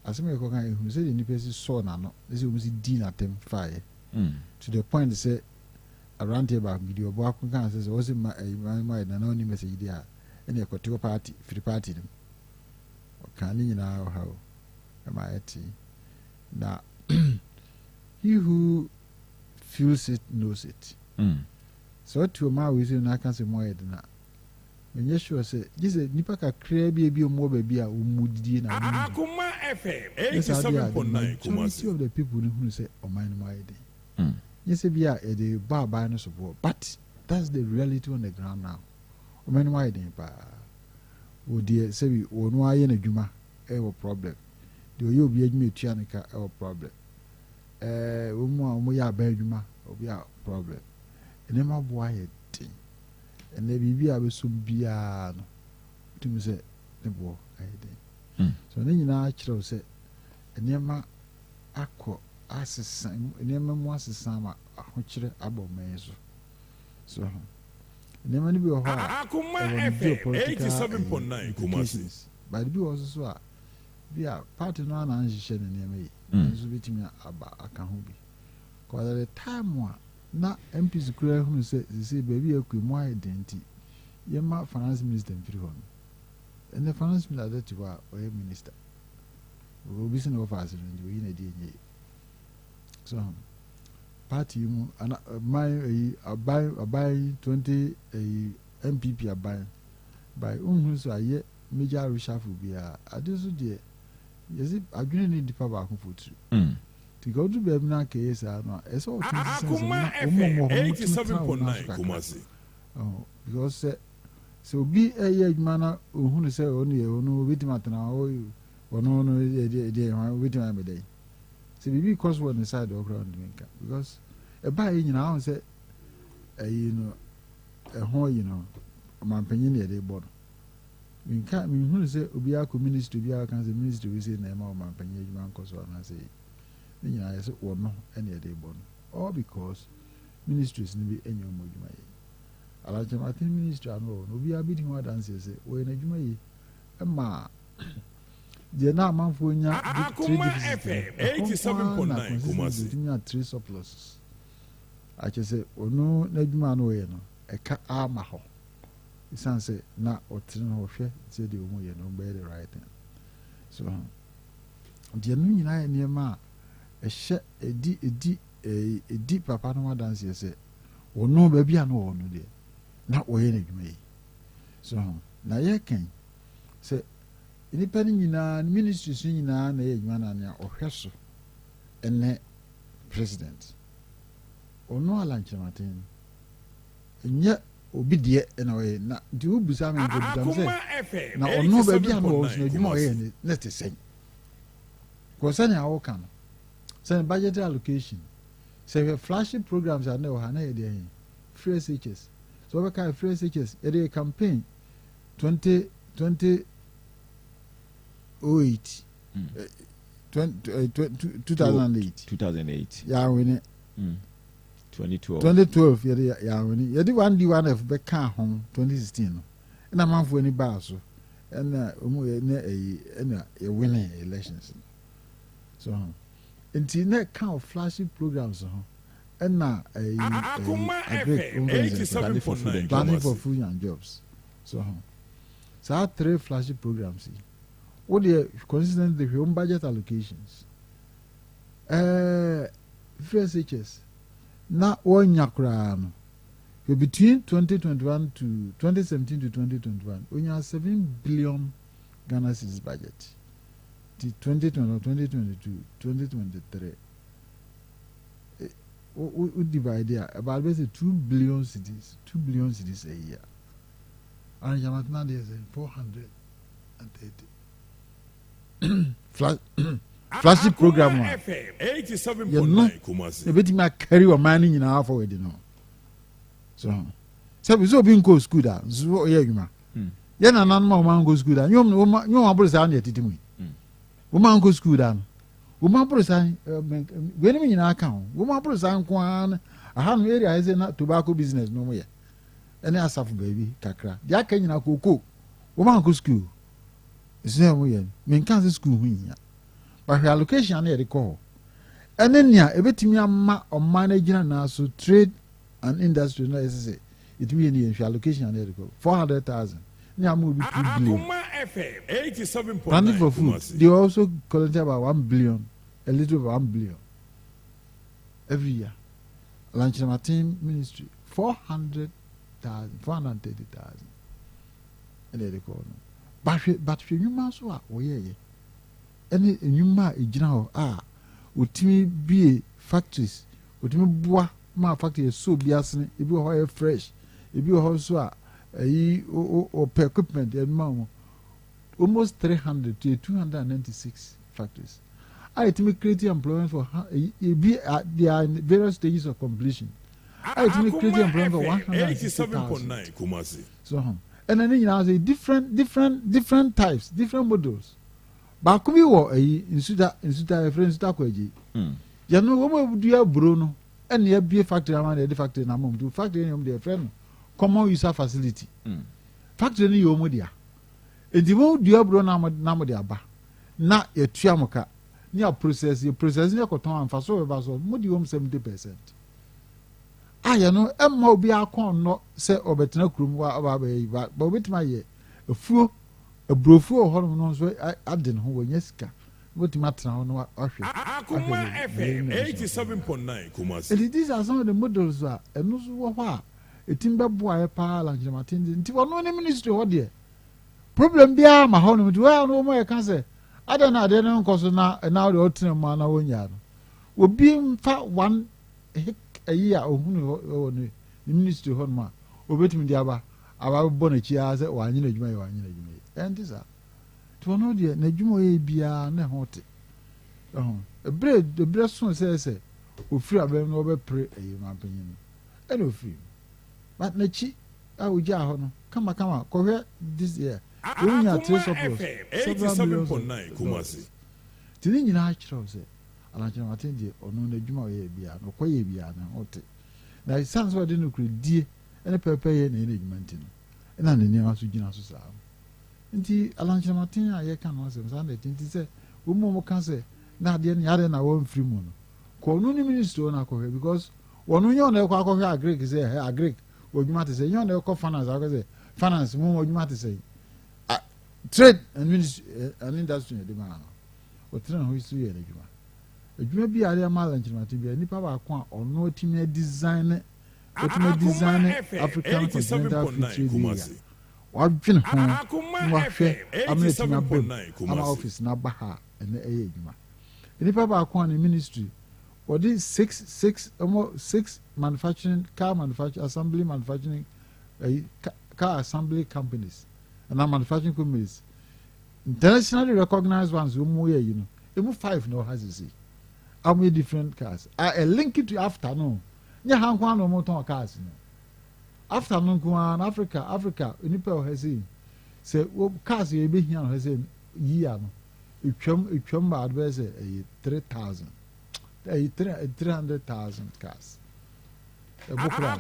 Asɛm a yɛkɔka, ehunu sɛdeɛ nnipa si sɔɔ n'ano ne sɛ wɔn si di n'atɛm faeɛ to the point sɛ aberanteɛ baako bi deɛ ɔbɔ ako kaa sɛ wɔsi ma ɛyi ma ma yɛ nana ɔni message deɛ a ɛna ɛkɔte wɔ party firi party no mu. Ɔka ne nyinaa ɔha o ɛma ɛte na he who feels it knows it. Sɛ ɔte ɔmo a wɔsi no aka sɛ mo ayɛ den a, menyɛ sure sɛ gye sɛ nipa kakraa bi a ebi ɔmo wɔ baabi a ɔmo didie na ɔmo nim. Akoma FM ne saa deɛ a the 87.9 majority Kumasi. of the people no hunu sɛ ɔman no mu ayɛ den. Nyɛ sɛ bi a yɛde bɔ aban no soboɔ, but that's the reality on the ground now. Ɔman no mu ayɛ den paa. Wɔ deɛ sɛbi wɔn ayɛ n'adwuma ɛwɔ problem, deɛ ɔyɛ obi adwuma etua ne ka ɛwɔ problem, wɔn mu a wɔyɛ aban adwuma obi a problem, nneɛma boɔ ayɛ den. Ɛnɛ biribi a bɛsom biara no tumi sɛ ne boɔ ayɛ den. So ne nyinaa kyerɛw sɛ nneɛma akɔ asesa, nneɛma mu asesa ama ahokyerɛ aba ɔman yi so. So nneɛma no bi wɔ hɔ a Akoma ɛwɔ ne FM geopolitical 87.9 Kumasi. implications, but bi wɔ hɔ nso so a bi a party no ana nhyehyɛ ne nneɛma yi nso bitumi aba aka ho bi. Cause at the time a na MPs kura hunu sɛ sisi baabi a ekɔ mu ayɛ den nti yɛma finance minister mfiri hɔ no, ɛnɛ finance minister ade te hɔ a ɔyɛ minister, obi sɛ na wɔfa ase no nti oyi na ɛdi enye yi so party yi mu ana man eyi aban 20 eyi NPP aban by nhun so ayɛ major reshuffle biara. Ade nso deɛ yɛsi adwene ne nipa baako fo tiri nti ka odu baabi na aka yɛ saa no a, ɛsɛ ɔtumi sisan sɛ Akoma na wɔn mu wɔ hɔ FM wɔn tumi tena wɔn nan so 87.9 kakra. Kumasi. Ɔhɔ, because sɛ obi ɛyɛ adwuma na ohun sɛ ɔno yɛ ɔno obetumi atena hɔ, ɔno no yɛ deɛ deɛ hɔn obetumi ayɛ mɛdɛ yi sɛ biribi kɔ so wɔ ne side ɔkora ɔntumi nka, because ɛbaa yi nyinaa ahun sɛ ɛyi no ɛho yi no ɔmanpanyin na yɛde bɔ no. Minka minhunu sɛ obi akɔ ministry bi a ɔka sɛ ministry bi sɛ na ɛma ɔmanpanyin adwuma nkɔ so anaasɛ yi ne nyinaa yɛ sɛ wɔno ɛna yɛde bɔ no, all because ministries no bi ɛnyɛ wɔn adwuma yi. Alan Kyerematen ministry ano wɔ no, obiara bi di ho adanseɛ sɛ wɔyɛ n'adwuma yi ɛma deɛ na amanfoɔ nya trade Akoma deficit FM no, ɛhɔ nko ara na 87.9 consistently Kumasi. otumi nya trade surpluses akyɛ sɛ ɔno n'adwuma no ɔyɛ no ɛka ama hɔ, esan sɛ na ɔtene no ɔhwɛ sɛ deɛ ɔmo yɛ no ɔmo bɛyɛ the right thing. So deɛ no nyinaa yɛ nneɛma a ɛhyɛ ɛdi ɛɛ ɛdi papa no ho adanseɛ sɛ ɔno baabi a no wɔ no deɛ na ɔyɛ n'adwuma yi so. Na yɛkɛn sɛ nnipa no nyinaa, ministries no nyinaa na ɛyɛ adwuma na nea ɔhwɛ so ɛnɛ president ɔno Alan Kyerematen nyɛ obi deɛ ɛna ɔyɛ na nti wobusa me nka busa me sɛ Akoma FM na ɔno baabi a no wɔ so 87.9 n'adwuma a ɔyɛ Kumasi. ne te sɛn kɔ sɛnea wɔka no sɛne budget allocation sɛ hwɛ flagship programs a na ɛwɔ ha na yɛde ɛyɛ free SHS so wɔbɛka free SHS yɛde yɛ campaign 2008, 2008. 2008. Yɛawene. 2012. 2012 yɛde yɛawene, yɛde 1D 1F bɛka ho 2016 no ɛna amanfoɔ ani baa so ɛna ɔmu yɛ ne ɛyi ɛna yɛwene elections no so nti na ɛka o flagship programs ho ɛna ɛyi Akoma ɛyi agric FM Planning for food 87.9 and planning for Kumasi. food and jobs so saa three flagship programs yi wo deɛ consistently hwɛ wɔn budget allocations. Free SHS na wɔnya koraa no, between 2021 to 2017 to 2021, onya 7 billion Ghana cedis budget. Ti 2021, 2022, 2023, wo divide a, about bɛ sɛ 2 billion cedis, 2 billion cedis a year. Aranjamatena deɛ sɛ 430 flagship program a yɛno ebetumi akari ɔman no nyinaa forward no so. Sɛbi sɛ obi nkɔ school da nso ɔyɛ adwuma, yɛ nananom a wɔn ankɔ school da nyɛ wɔn aboro saa na yɛtete mu yi. Wɔn ankɔ school da no, wɔn aboro saa weinom nyinaa ka ho. Wɔn aboro saa nko ara no, aha no area ayɛ sɛ na tobacco business no wɔn yɛ, ɛne asafo baabi kakra deɛ aka nyinaa kooko. Wɔn ankɔ school nso yɛ wɔn yɛ no. Menka sɛ school ho nyia, bahwɛ allocation no yɛde kɔ hɔ ɛne nea ebetumi ama ɔman no agyina nan so. Trade and industry no, ɛsɛ sɛ yɛtumi yɛ ne yɛn hwɛ allocation no yɛde kɔ 400,000 ne ama obi 2 billion. Planting for Food, they also collect about 1 billion, a little over 1 billion every year. Alan Kyerematen ministry, 400,000, 430,000 ɛna yɛde kɔ no. Bahwɛ, but hwɛ nnwuma nso a wɔyɛɛyɛ ɛne nnwuma a ɛgyina hɔ a wɔtumi bie factories, wɔtumi boa ma factory ɛsɛ obi asene. Ebi wɔ hɔ a yɛ fresh, ebi wɔ hɔ nso a ɛyi ɔpɛ equipment ɛnuma wɔn, almost 300 to 296 factories a yɛtumi create employment for ebi. They are in various stages of completion a yɛtumi create employment for 160,000. So ɛna ne nyinaa sɛ different different different types, different models. Baako bi wɔ ɛyi Nsuta, Nsuta yɛfrɛ Nsuta kɔ agyi yɛn no, wɔn a dua aburo no ɛna yɛbie factory ama na yɛde factory na ama wɔn. Factory no yɛn deɛ, yɛfrɛ no common user facility. Factory no yɛ wɔn dea, nti wɔn dua aburo na mo de aba na yɛtua mo ka ne yɛ process, yɛ process ne yɛ kɔtɔn anfa so bɛba so mo de wɔn 70% a yɛn no ɛmma obi akɔn nnɔ sɛ ɔbɛtena kurom wa ɔba abɛyɛ yi ba ba obetumi ayɛ afuo aburofuo wɔ hɔnom no nso ade ne ho wɔnyɛ sika, wotumi atena hɔ no ahwɛ. Akuma FM 87.9 Kumasi. Nti these are some of the models a ɛno nso wɔ hɔ a ɛtumi bɛboa yɛ paa. Alan Kyerematen nti ɔno ne ministry hɔ deɛ, problem biara ma hɔ nom. Nti wɔyɛ no wɔn yɛ ka sɛ adan na adeɛ no nkɔ so na ɛna deɛ ɔtena mu ana wɔnya no, obi nfa one ɛyi a ohunu wɔ ne ministry hɔ nom a obetumi de aba bɔ n'akyi ara sɛ wanyɛ n'adwuma yɛ, wanyɛ n'adwuma yɛ. Ɛnti saa nti ɔno deɛ n'adwuma ɔyɛ biara ne ho te ɛho. Ebere so sɛ ofiri abɛn no ɔbɛpere ɛyɛ mampanyin no ɛna ofiri mu, but n'akyi a ogya hɔ no kamakama. Kɔhwɛ this year wɔn nya trade surplus several millions of dollars. Ti ne nyinaa kyerɛw sɛ Alan Kyerematen deɛ, ɔno n'adwuma ɔyɛ biara no ɔkɔyɛ biara ne ho te, na esan sɛ ɔde no kura die ɛne pɛpɛ yɛ na ɛyɛ n'adwuma nti no ɛna ne nneɛma so gyina so saa. Nti Alan Kyerematen a yɛka no asɛm saa na ɛti. Nti sɛ wɔn mu ka sɛ na adeɛ no yadeɛ na wɔn mfiri mu no, kɔ ɔno ne ministry hɔ na akɔhwɛ, because wɔn nyɛ ɔno ɛkɔ akɔhwɛ agric sɛ ɛhɛ agric wɔ adwuma te sɛ nyɛ ɔno ɛkɔ finance akɔ sɛ finance mu wɔ adwuma te sɛ trade and ministry and industry yɛ de maa no. Ɔtena ho so yɛ n'adwuma. Adwuma bi a adeɛ ama Alan Kyerematen bi a nipa baako a ɔno atumi design, otumi design African Continental Free Trade Area, wadwene ho na wahwɛ ama atumi aba mu ama office n'aba ha ɛnɛ ɛyɛ adwuma. Nipa baako a ne ministry wɔde six six ɔmo six manufacturing, car manufacturing, assembly manufacturing, ɛyi car assembly companies ana manufacturing companies, internationally recognized ones, wɔn mu yɛ yi no emu five na ɔha sisi a wɔn yɛ different cars a ɛ link to after no nye ha nko ara na wɔn tɔn cars no after no nko ara na Africa nipa wɔ ha sɛ sɛ wɔ cars yɛ ebe hia no ha sɛ yia no etwam baade bɛyɛ sɛ ɛyɛ 3,000, ɛyɛ 300,000 cars ɛbɔ kora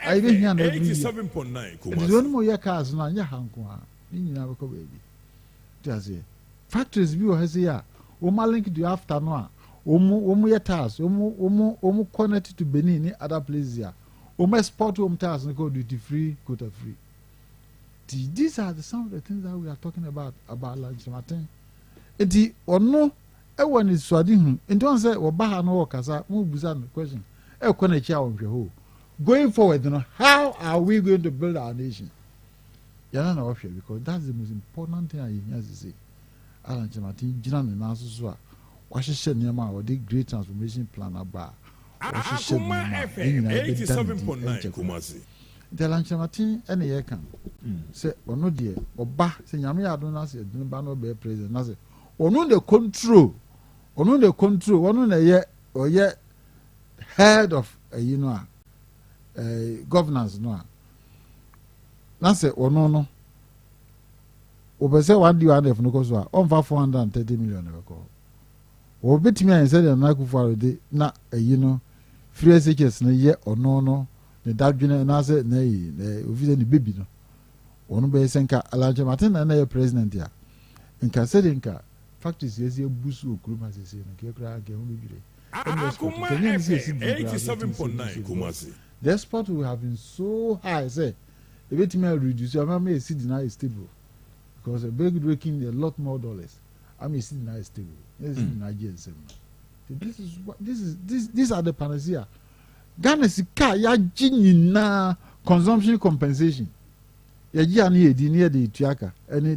ayi bɛ hia no every year. Ɛdi wɔn mu yɛ cars no anyɛ ha nko ara, ne nyinaa bɛkɔ baabi te aseɛ. Factories bi wɔ ha sɛ a wɔn a link to after no a wɔn yɛ tiles, wɔn connect to Benin ne other places a wɔn export wɔn tiles no kɔ duty free, quota free. Ti these are the some of the things that we are talking about Alan Kyerematen. Nti ɔno Ɛwɔ anisoadehunu nti wɔn sɛ wɔba ha no wɔkasa mo busa no question ɛkɔ n'akyi a wɔnhwɛ hɔ. Going forward no, how are we going to build our nation? Yɛn na wɔhwɛ, because that's the most important thing a yɛhia sisi. Alan Kyerematen gyina ne nan so so a wahyehyɛ nneɛma a wɔde Great Transformation Plan aba a wɔhyehyɛ nneɛma a yɛn nyinaa bɛda ne di ɛnkyɛ koraa. Nti Alan Kyerematen ɛna yɛka sɛ ɔno deɛ ɔba sɛ Nyame yɛ adom na sɛ ɛdene ba na ɔbɛyɛ president na sɛ ɔno na control, ɔno na control, ɔno na ɛyɛ ɔyɛ head of ɛyi no a governance no a, na sɛ ɔno no wɔpɛ sɛ 1D 1F no kɔ so a, ɔmfa 430 million na bɛkɔ hɔ. Wɔbɛtumi ayɛ sɛdeɛ Nana Akufo Addo de na ɛyi no free SHS no yɛ. Ɔno no ne dadwene anaasɛ na ɛyi na ofi sɛ ne baby no wɔn bɛyɛ sɛ nka Alan Kyerematen na ɛyɛ president a, nka sɛdeɛ nka factories yɛ sɛ ebu so wɔ kurom ha sese no, nka ekura nka ɛho bɛdwiri. Ɛna export nka nyɛ ne sɛ esi di koraa so ɛtumi sɛ ebu so, the export will have been so high sɛ ebetumi a reduce ama esi di na ayɛ stable, because ebe making a lot more dollars ama esi di na ayɛ stable na esi di na agye nsɛm no. This is what this is this these are the panacea. Ghana sika a yagye nyinaa, consumption compensation yɛgye a ne yɛdi ne yɛde etua ka ɛne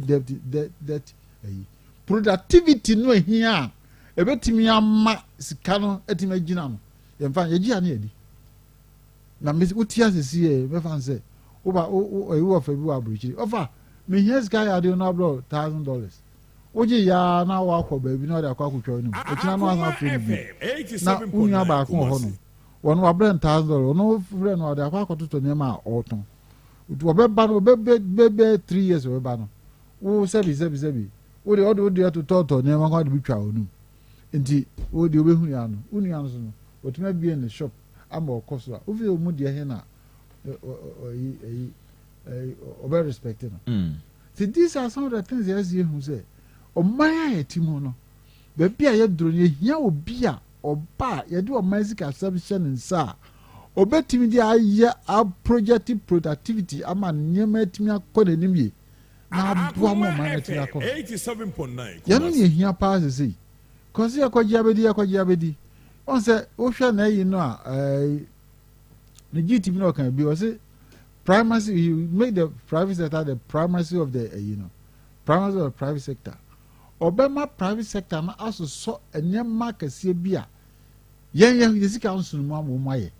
debt ɛyi. Productivity no ehia a ebetumi ama sika no etumi agyina no, yɛnfa yɛgye a ne yɛdi na mbesi wotia sisi yɛ bɛfa nsɛ woba wo wo ɛyi wɔ fɛ bi wɔ aburukyiri ɔfa mehia sika yɛ adeɛ no aborɔ $1,000 wogye yaa na wakɔ baabi na ɔde akɔ akotwa anim ekyina no asan afiri no bi na wo nua baako wɔ hɔ no wɔn wabrɛ no $1,000, ɔno frɛ no ɔde akɔ akɔtotɔ nneɛma a ɔretɔn. Nti wɔbɛba no ɔbɛbɛ bɛbɛ 3 years ɔbɛba no wo sɛbi sɛbi sɛbi wo de ɔde wo deɛ totɔtɔ nneɛma kɔ ade bi twa wɔn nti wo deɛ ɔbɛhu ya no, wo nua no so no wɔtumi abue ne shop ama ɔkɔ so a wofi wɔn deɛ he na ɔyi ɛyi ɛyi ɔbɛ respect no. So these are some of the things yɛsi ehu sɛ ɔman a yɛte mu no, baabi a yɛduro no, yɛhia obi a ɔba a yɛde ɔman sikasɛm hyɛ ne nsa a ɔbɛtumi de ayɛ a project productivity ama nneɛma atumi akɔ n'anim yie na aboa ma ɔman no atumi akɔ. Yɛno ne yɛhia paa sesei kɔsi yɛkɔgye abɛdi, yɛkɔgye abɛdi. Ɔn sɛ wohwɛ na ɛyi no a ne GTB na ɔka bi ɔsi primacy, he make the private sector the primacy of the ɛyi no, primacy of the private sector. Ɔbɛma private sector no asosɔ nneɛma kɛseɛ bi a yɛn yɛ sika nsono mu ama wɔn ayɛ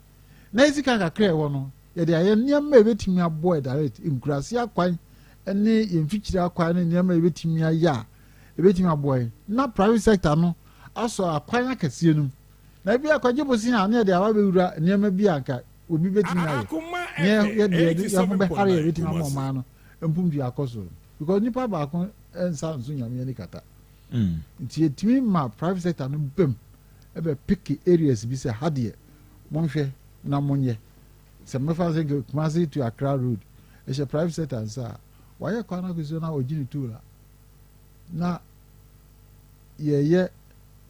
na yɛ sika kakra ɛwɔ no yɛde ayɛ nneɛma a ebɛtumi aboa direct nkurase akwan ne yɛn mfikyire akwan ne nneɛma a ebɛtumi ayɛ a ebɛtumi aboa yɛn, na private sector no asɔ akwan akɛseɛ no mu na ebi akɔgye bosi a ne yɛde aba bɛwura nneɛma bi a nka obi bɛtumi ayɛ ne yɛde yɛde yɛn ho bɛhare yɛ bɛtumi ama ɔman no mpumtu akɔ so, because nipa baako nsa nso Nyame ani kata. Nti yɛtumi ma private sector no bɛm ɛbɛ pick areas bi sɛ ha deɛ monhwɛ na monyɛ sɛ mɛfa sɛ Kumasi to Accra road ɛhyɛ private sector nsa a wayɛ kwan akɔsi na ɔgye ne toll a na yɛyɛ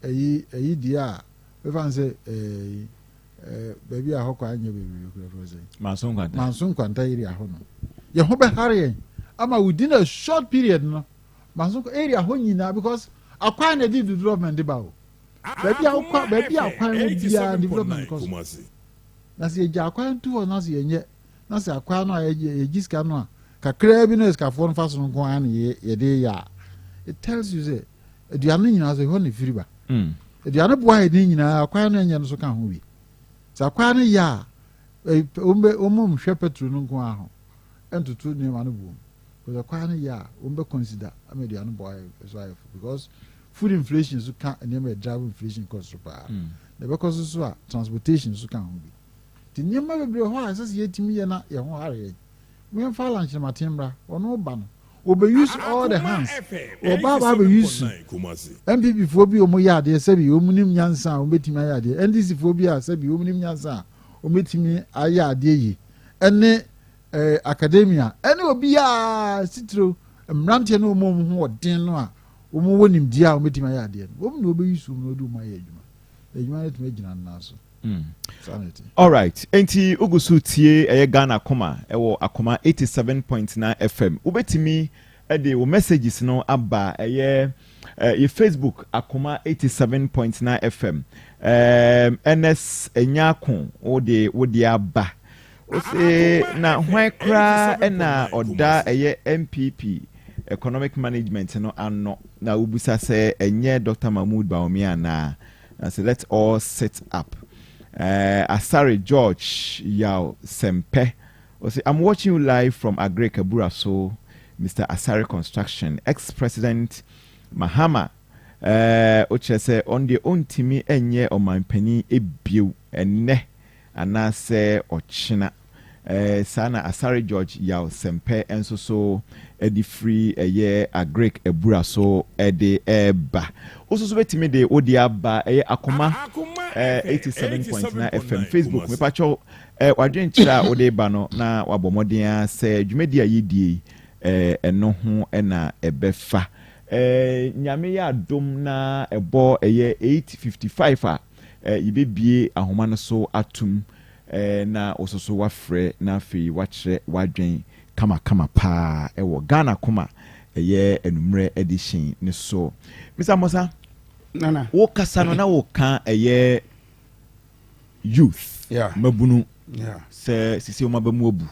ɛyi ɛyi deɛ a mɛfa sɛ ɛɛ baabi a hɔ kwan nyɛ bebree kura fɛ sɛ Manso Nkwanta. Manso Nkwanta area hɔ no yɛn ho bɛhare yɛn ama within a short period no Manso area hɔ nyinaa, because akwan na ɛde development ba o. Baabi a wokɔ, baabi a akwan wɔ biara, development kɔ so. Na sɛ yɛgya akwan to hɔ na sɛ yɛnyɛ na sɛ akwan no a yɛgye sika no a kakraa bi na sikafoɔ no fa so no nko ara na yɛde yɛ a, it tells you sɛ aduane no nyinaa so ɛhɔ na ɛfiri ba. Aduane boa yɛ ne nyinaa, akwan no ɛnyɛ no so ka ho bi. Sɛ akwan no yɛ a wɔn nhwɛ petrol no nko ara ho ɛntoto nneɛma no buom, because akwan no yɛ a wɔn bɛ consider ama aduane boa yɛ so ayɛ fo, because food inflation so ka nneɛma yɛ drive inflation kɔ soro paa. Na ɛbɛkɔ so so a transportation so ka ho bi. Nti nneɛma bebree hɔ a ɛsɛ sɛ yɛtumi yɛ na yɛn ho hare yɛn. Yɛmfa Alan Kyerematen mmra. Ɔno ba no wɔbɛ use all the hands. Wɔba aba abɛ use NPP foɔ bi a wɔn yɛ adeɛ sɛbi wɔn nim nyansa a wɔn bɛtumi ayɛ adeɛ, NDC foɔ bi a sɛbi wɔn nim nyansa a wɔn bɛtumi ayɛ adeɛ yie, ɛne academia ɛne obiara sitiro mmeranteɛ ne wɔn a wɔn ho ɔden no a wɔn wɔ nimdeɛ a wɔn bɛtumi ayɛ adeɛ no, wɔn na wɔbɛ use wɔn na wɔde wɔn ayɛ adwuma. Adwuma no tumi agyina ne nan so. Saa na ɛte. Alright, enti wogu so tie ɛyɛ Ghana Akoma ɛwɔ Akoma 87.9 FM. Wobɛtumi de wo messages no aba ɛyɛ. Yɛ Facebook Akoma 87.9 FM. Um, Ernest Nyako wode wode aba. Ose na hwan koraa na ɔda ɛyɛ NPP economic management no ano na wobusa sɛ ɛnyɛ Dr. Mahmood Bawumia anaa? Na sɛ let's all sit up. Asare George Yaw Sempe ɔsɛ, "I'm watching you live from Agric Aburaso, Mr. Asare Construction." Ex-President Mahama ɔkyerɛ sɛ ɔno deɛ ɔntumi nyɛ ɔmanpanin ebiew ɛnnɛ anaasɛ ɔkyena. Saa na Asare George Yaw Sɛmpɛ nso so de firi ɛyɛ Agric Abura so de ɛreba. Woso so bɛtumi de wode aba ɛyɛ Akoma 87.9 FM Facebook. Mepakyɛw, wadwenkyerɛ a wode ba no na wabɔ mmɔden a sɛ dwumadi a yɛdie ɛno ho ɛna ɛbɛfa. Nyame yɛ adom na ɛbɔ ɛyɛ 8:55 a, yɛbɛbie ahoma no so atom na wososo wafrɛ na afei wakyerɛ wadwen kamakama paa ɛwɔ Ghana Koma ɛyɛ anummerɛ edition ne so. Mr. Mosa, Nana. Wokasa no na woka ɛyɛ youth mabunu sɛ sisi wɔn aba mu abu.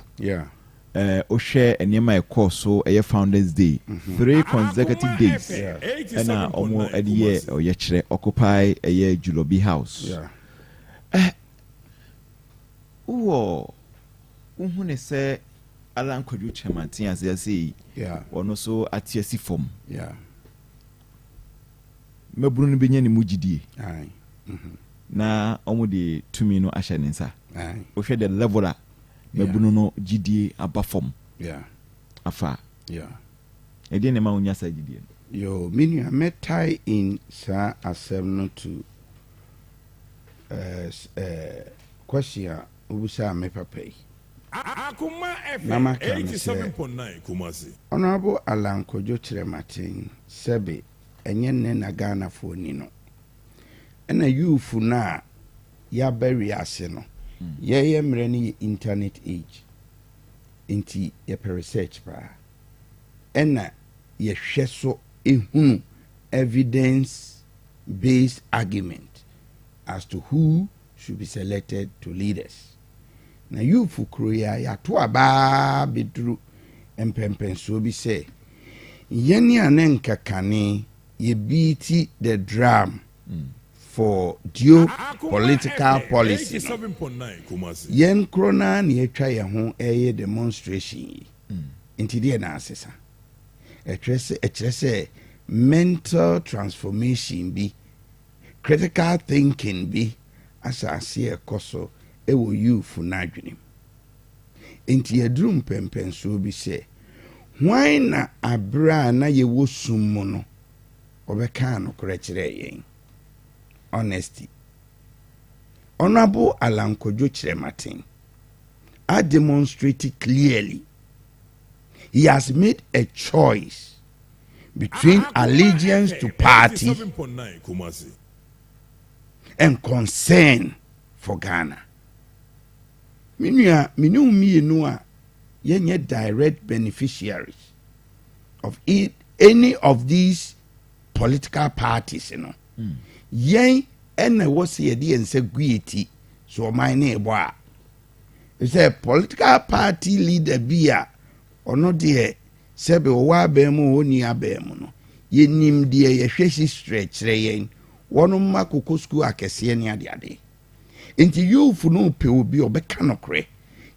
Wohwɛ nneɛma a ɛkɔɔ so ɛyɛ Founders Day, 3 consecutive days ɛna wɔn ɛde yɛ ɔyɛkyerɛ, occupy ɛyɛ Julobi House. Wowɔ wohu ne sɛ Alan Kwadwo Kyerɛmanten ase ase yi, ɔno so ate asi fam, mmabunu no bɛnya ne mu gyidie na ɔmo de tumi no ahyɛ ne nsa? Wohwɛ the level a mmabunu no gyidie aba fam afa, ɛdeɛ ne ma wonya saa gyidie no? Yo, me nua, mɛtie in saa asɛm no to question a wobusaa me papa yi. Akoma Na FM maka no sɛ 87.9 Kumasi. Honorable Alan Kwadwo Kyerɛmaten, sɛbe, ɛnyɛ nnɛ na Ghanafoɔ ni no. Ɛna youth no a yɛaba wiase no, yɛyɛ mmerɛ no yɛ internet age. Nti yɛpɛ research paa. Ɛna yɛhwɛ so ehunu evidence based argument as to who should be selected to lead us. Na youth kuro yi a yɛato abaa bɛduru mpɛmpɛnsoɔ bi sɛ yɛne a ne nkakane yɛbeat the drum for due Akoma political FM policy no, 87.9 Kumasi. yɛn koro naa na yɛatwa yɛn ho ɛyɛ demonstration yi. Nti deɛ na asesa ɛkyerɛ sɛ mental transformation bi, critical thinking bi asase ɛkɔ so ɛwɔ youth n'adwene mu. Nti yɛduru mpɛmpɛnsoɔ bi sɛ hwan na abere a na yɛwɔ sum mu no ɔbɛka nokorɛ kyerɛ yɛn? Honesty. Honorable Alan Kwadwo Kyerɛmaten a demonstrated clearly he has made a choice between Akoma allegiance to FM party 87.9 Kumasi. and concern for Ghana. Me nua, me ne wo mmienu a yɛnyɛ direct beneficiaries of it, any of these political parties no, yɛn ɛna ɛwɔ sɛ yɛde yɛn nsa gu yɛ ti so ɔman ne ɛbɔ a sɛ political party leader bi a ɔno deɛ sɛbi ɔwɔ abɛn mu, ɔnni abɛn mu no, yɛnim deɛ yɛhwɛ history kyerɛ yɛn, wɔn mma koko sukuu akɛseɛ ne adeade. Nti youth no pɛ obi a ɔbɛka nokorɛ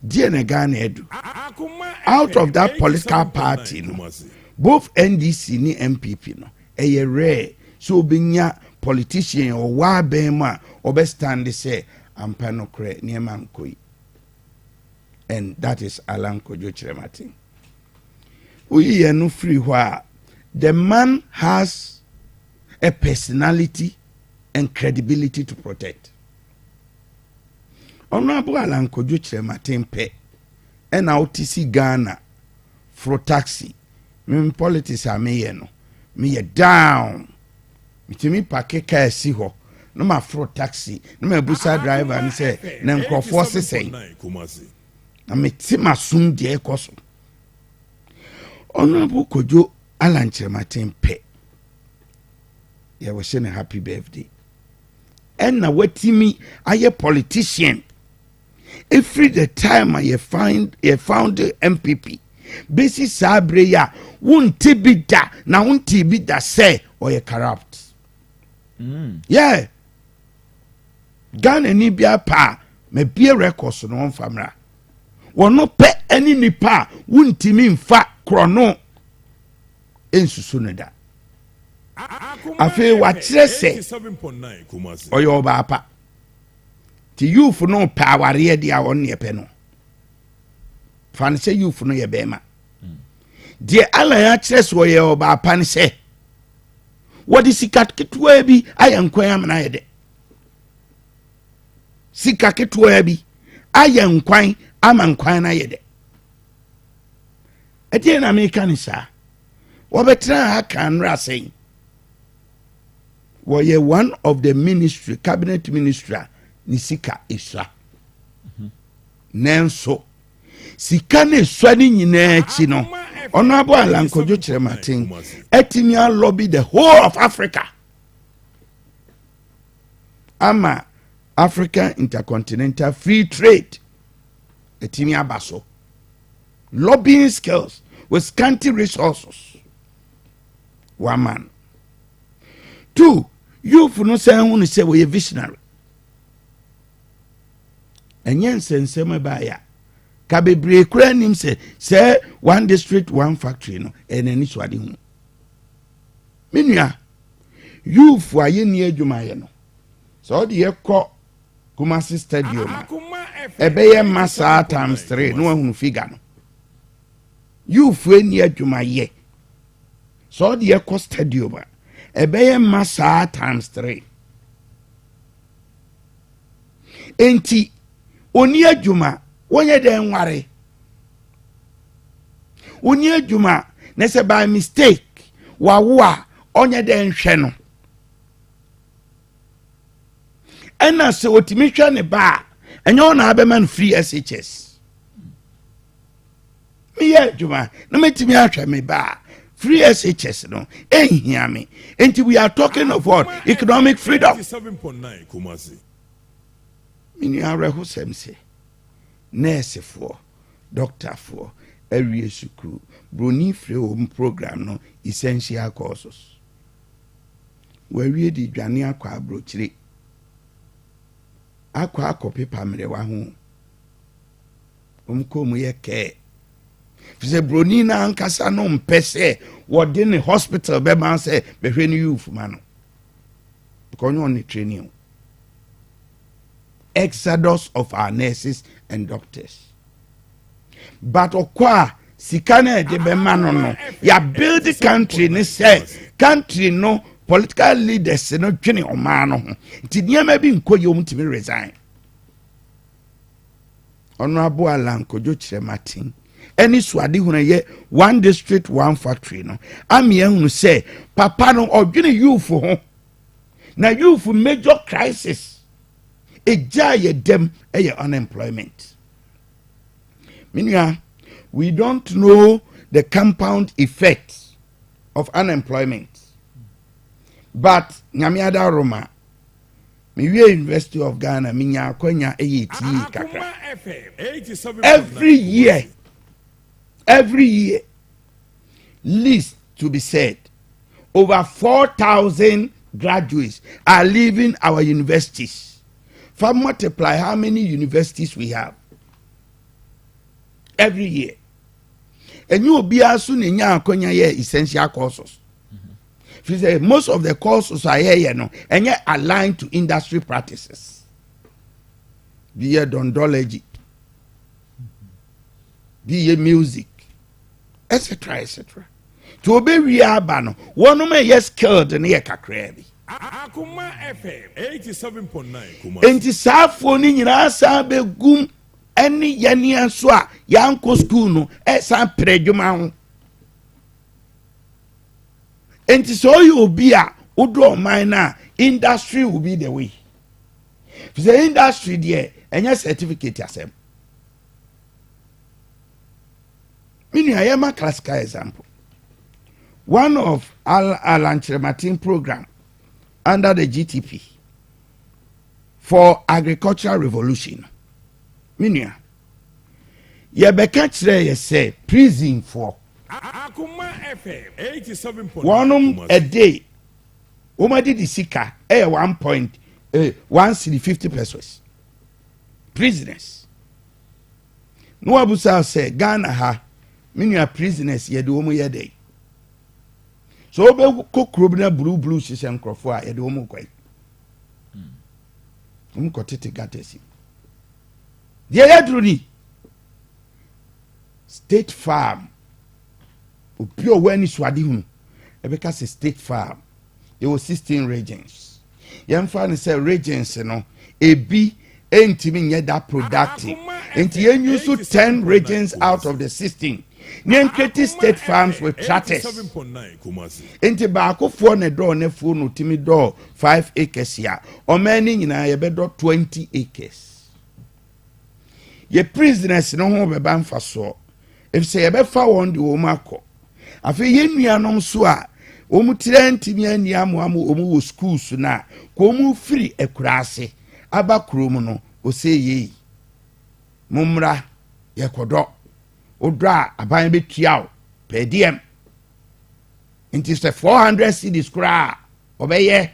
deɛ na Ghana adu. Akoma Out FM of that political 87.9 party no, Kumasi. both NDC ne NPP no, ɛyɛ rare sɛ obɛnya politician a ɔwɔ abɛn mu a ɔbɛstand sɛ ampa nokorɛ nneɛma nkɔ yi, and that is Alan Kojo Kyerɛmaten. Woyi yɛn no firi hɔ a, the man has a personality and credibility to protect. Honorable Alan Kojo Kyerɛmaten pɛ ɛna wote si Ghana foro taxi. Me politics a meyɛ no, meyɛ down, metumi park kaa si hɔ na maforo taxi na mabusa driver no sɛ na nkurɔfoɔ sesɛn. 87.9 Kumasi. Na mete masom deɛ ɛkɔ so. Honorable Kojo Alan Kyerɛmaten pɛ. Yɛwɔhyɛ no happy birthday. Ɛna watumi ayɛ politician ɛfiri the time a yɛ yɛ found NPP bɛsi saa berɛ yi a, wonte bi da na wonte bi da sɛ ɔyɛ corrupt. Yeah, Ghana ni bi apa a mabie records no, wɔmfa mmra. Wɔno pɛ ne nipa a wontumi mfa korɔno nsusu no da. Afei wakyerɛ sɛ ɔyɛ ɔbaa pa, nti youth no pɛ awareɛ deɛ a, ɔno neɛ pɛ no fa no sɛ youth no yɛ bɛrima deɛ. Alan akyerɛ sɛ ɔyɛ ɔbaa pa no sɛ wɔde sika ketewa bi ayɛ nkwan amena ayɛ dɛ, sika ketewa bi ayɛ nkwan ama nkwan no ayɛ dɛ. Ɛdeɛ na meka ne saa, wɔbɛtena ha kan nnora sɛn, wɔyɛ one of the ministry, cabinet ministry a ne sika esua. Nanso sika no esua ne nyinaa akyi no, ɔno abo Alan Kwadwo Kyerɛmaten atumi alobby the whole of Africa ama African Intercontinental Free Trade atumi aba so. Lobbying skills with scanty resources, one man. Two, youth no sɛn ho no sɛ wɔyɛ visionary. Ɛnyɛ nsɛnsɛm ɛbaayɛ a ka bebree kura nim sɛ one district, one factory no ɛyɛ n'ani so ade ho. Me nua, youth a yɛnni adwumayɛ no, sɛ ɔde yɛ kɔ Kumasi Stadium a, ɛbɛyɛ ma saa times three na wahunu figure no. Youth ani adwumayɛ, sɛ ɔde yɛ kɔ stadium a, ɛbɛyɛ ma saa times three. Nti oni adwuma, wɔnyɛ dɛ nware. Oni adwuma na sɛ by mistake wawo a, ɔnyɛ dɛ nhwɛ no. Ɛna sɛ otumi hwɛ ne ba a, ɛnyɛ ɔna abɛma no free SHS. Meyɛ adwuma na mɛtumi ahwɛ me ba a, free SHS no ɛnhia me. Nti we are talking of what? Economic freedom. Me nua, awerɛhosɛm sɛ nɛɛsefoɔ, doctorfoɔ awie sukuu, broni firi wɔn program no essential courses, wawie de dwane akɔ aburokyire akɔ pepa mmerewa ho. Wɔn kɔn mu yɛ kɛɛ fi sɛ broni no ankasa no mpɛ sɛ wɔde ne hospital bɛma sɛ bɛhwɛ ne youth ma no because ɔnyɛ ɔne training o. Exodus of our nurses and doctors, but ɔkɔ a, sika no ɛde bɛma no, yɛ build country ne sɛ country no political leaders no dwene ɔman no ho, nti nneɛma bi nkɔ yie, wɔn tumi resign. Honourable Alan Kojo Kyerɛmaten ɛne suade hunu yɛ one district, one factory no ami ehunu sɛ papa no ɔdwene youth ho, na youth major crisis egya yɛ dɛm ɛyɛ unemployment. Menua, we don't know the compound effect of unemployment, but Nyame adaroma, mewie University of Ghana, menya akwanya ɛyɛ tie kakra. Every year, every year, least to be said, over 4,000 graduates are leaving our universities. For multiply how many universities we have every year. Ɛnyɛ obiara so na enya akwanya yɛ essential courses. Fi sɛ most of the courses a yɛyɛ no ɛnyɛ aligned to industry practices. Bi yɛ dondology, bi yɛ music, etc etc. Tí obewie aba no, wɔnom a ɛyɛ skilled no yɛ kakraa bi. Akoma FM 87.9 Kumasi. Nti saafoɔ no nyinaa san bɛgum ɛne yɛnea nso a yɛankɔ school no ɛsan pere adwuma ho. Nti sɛ ɔyɛ obi a wodɔ ɔman no a, industry will be the way, sɛ industry deɛ, ɛnyɛ certificate asɛm. Me nua, yɛma classical example. One of Alan Kyerematen program Under the GTP for agricultural revolution, me nua, yɛbɛka kyerɛ yɛ sɛ prison foɔ wɔnom a day wɔn adidi sika ɛyɛ one point 1 cedi 50 pesewas. Prisoners na wabusa sɛ Ghana ha, me nua, prisoners yɛde wɔn yɛ dɛ so wobɛkɔ kurom na blue blue hyehyɛ nkurɔfoɔ a yɛde wɔn kɔ yi, wɔn kɔ tete gutters mu. Deɛ yɛduru ni state farm, obi a ɔwɔ ani so ade hunu ɛbɛka sɛ state farm yɛwɔ 16 regions. Yɛmfa no sɛ regions no ebi ntumi nyɛ that productive, nti yɛn use 10 regions out of the 16 ne yɛn create state farms with tractors. Nti baakofoɔ na dɔɔ n'afuo no tumi dɔɔ 5 acres a, ɔman ne nyinaa yɛbɛdɔ 20 acres. Yɛ prisoners no ho bɛba mfasoɔ efisɛ yɛbɛfa wɔn de wɔn akɔ. Afei yɛn nuanom so a wɔn tiri ntumi ani amoamo wɔn wɔ schools na ka wɔn firi akuraase aba kurom no, ose yie, mommra yɛkɔdɔ. Wodɔ a, aban bɛtua wo per diem. Nti sɛ 400 cedis koraa ɔbɛyɛ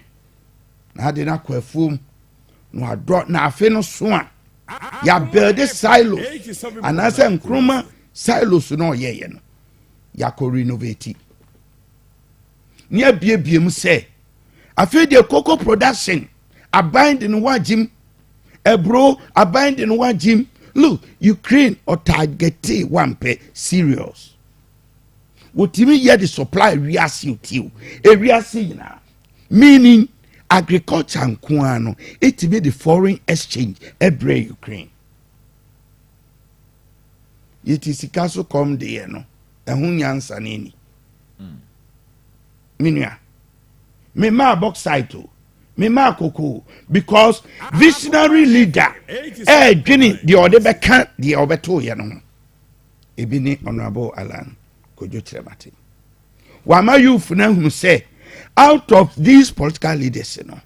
na ade no akɔ afuom na wadɔ. Na afe no so a, yɛabuild silos anaasɛ Nkrumah silos no ɔyɛyɛ no, yɛakɔ renovate ne abiebie mu sɛ afei deɛ cocoa production, aban de ne ho agyim, ɛburo, aban de ne ho agyim. Look, Ukraine ɔtarget wampɛ cereals, wotumi yɛ de supply wiase otio, ewiase nyinaa, meaning agriculture nkoa no etumi de foreign exchange ɛbrɛ Ukraine. Yɛti sika so kɔm deɛ no, ɛho nyansa ne ni. Me nua, me maa bauxite o, me maa koko, because visionary leader ɛɛdwene deɛ ɔde bɛka deɛ ɔbɛto yɛ no ho. Ebi ne Honourable Alan Kojo Kyerɛmate wama youth no ahunu sɛ out of these political leaders no,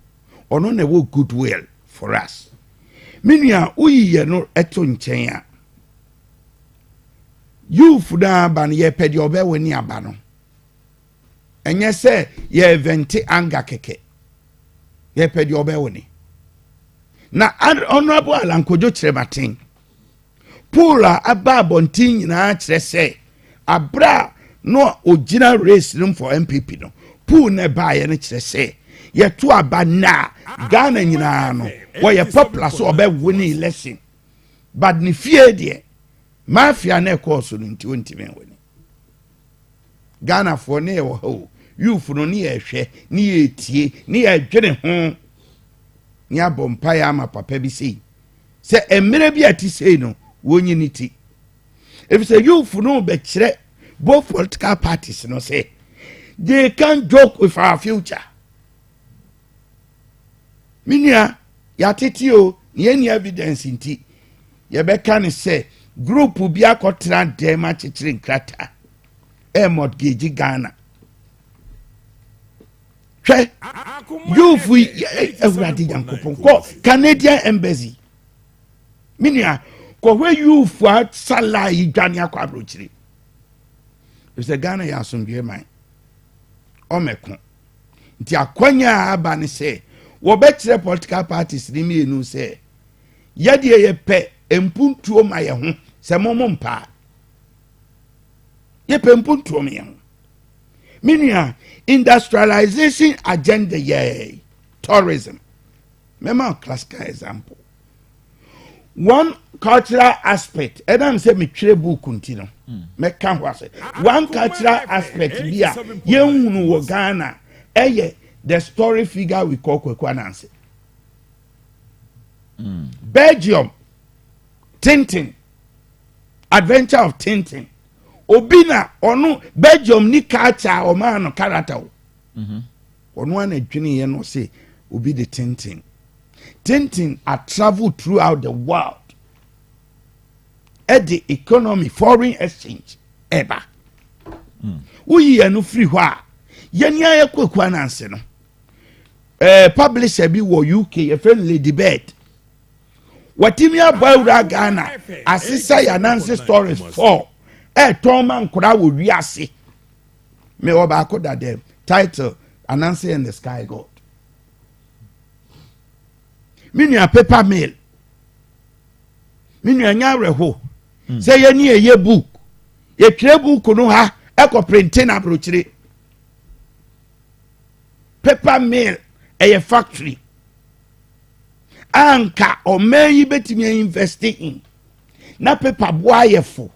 ɔno na ɛwɔ goodwill for us. Me nua, woyi yɛ no ɛto nkyɛn a, youth no aba no, yɛpɛ deɛ ɔbɛwɔ ne aba no. Ɛnyɛ sɛ yɛ vent anger kɛkɛ, yɛpɛ deɛ ɔbɛwɔ ne. Na Honourable Alan Kojo Kyerɛmaten poll a aba abɔnten nyinaa kyerɛ sɛ abere a no ogyina race no for NPP no, poll na ɛbaayɛ no kyerɛ sɛ yɛto aba na Ghana nyinaa no wɔyɛ popular so ɔbɛwo ne election, but ne fie deɛ, mafia na ɛkɔɔ so no nti wɔntumi nwɔ ne. Ghanafoɔ ne yɛwɔ ha o, youth no ne yɛhwɛ ne yɛtie ne yɛdwene ho ne abɔ mpaeɛ ama papa bi sei sɛ mmerɛ bi a ɛte sei no wɔnyi ne ti, efisɛ youth no bɛkyerɛ both political parties no sɛ they can joke with our future. Me nua, yɛatete o, ne yɛnni evidence nti yɛbɛka ne sɛ group bi akɔtena dɛm akyekyere nkrataa ɛ mortgage Ghana. Hwɛ, youth yi, Awurade Nyankopɔn, kɔ Canadian Embassy, me nua, kɔhwɛ youth asala yi dwane akɔ aburokyire, efisɛ Ghana yɛ asomdwoe man, ɔmɛko. Nti akwanya a aba ne sɛ wɔbɛkyerɛ political parties ne mmienu sɛ yɛdeɛ yɛpɛ mpuntuo ma yɛ ho, sɛ momo mpaa yɛpɛ mpuntuo ma yɛ ho. Me nua, industrialization agenda yɛ tourism. Mɛma classical example, one cultural aspect. Ɛnam sɛ metwerɛ book nti no, mɛka ho ase. One cultural aspect bi a yɛnhunu wɔ Ghana ɛyɛ the story figure we call Kwaku Ananse. Belgium, Tintin, Adventure of Tintin, obi na ɔno Belgium ni culture a ɔmaa no character o. Ɔno ana dwene yɛ no sɛ obi de Tintin. Tintin a travel throughout the world, ɛde economy, foreign exchange ɛba. Woyi yɛn no firi hɔ a, yɛn ni ayɛ Kwaku Ananse no. Publisher bi wɔ UK, yɛfrɛ no Lady Bird. Watumi abɔ awura Ghana asesa yɛ Ananse stories four ɛɛtɔn ma nkora wɔ wiase. Mewɔ baako da dɛm, title "Ananse and the Sky God". Me nua, paper mill, me nua, nya awerɛho sɛ yɛne ɛyɛ book, yɛtwerɛ book no ha, ɛkɔ print no aburokyire. Paper mill ɛyɛ factory anka ɔman yi bɛtumi invest in na paper boa ayɛ fo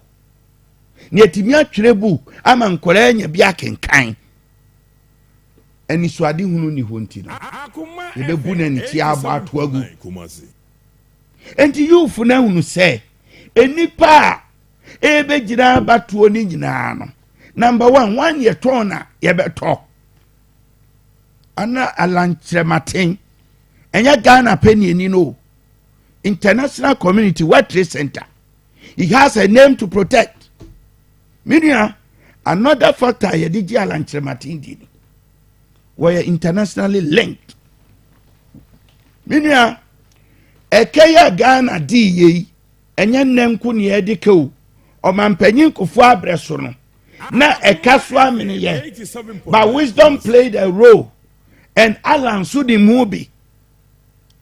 na yɛtumi atwerɛ book ama nkwadaa anya bi akenkan. Anisoade hunu ni hɔ nti no yɛbɛbu n'ani abɔ ato agu. Nti youth no ahunu sɛ nipa a ɛbɛgyina abatoɔ no nyinaa no, number one, one yɛ tɔn na yɛbɛtɔ ana Alan Kyerɛmaten. Ɛnyɛ Ghana pɛ ni ani no, international community, World Trade Center, he has a name to protect. Me nua, another factor a yɛde gye Alan Kyerɛmaten di ni, wɔyɛ internationally linked. Me nua, ɛkɛ yɛ Ghana di yie yi, ɛnyɛ nnɛ nko ne yɛde ka o. Ɔmampanyin Kufuor abrɛ so no na ɛka so amene yɛ, but wisdom played a role and Alan nso de mu bi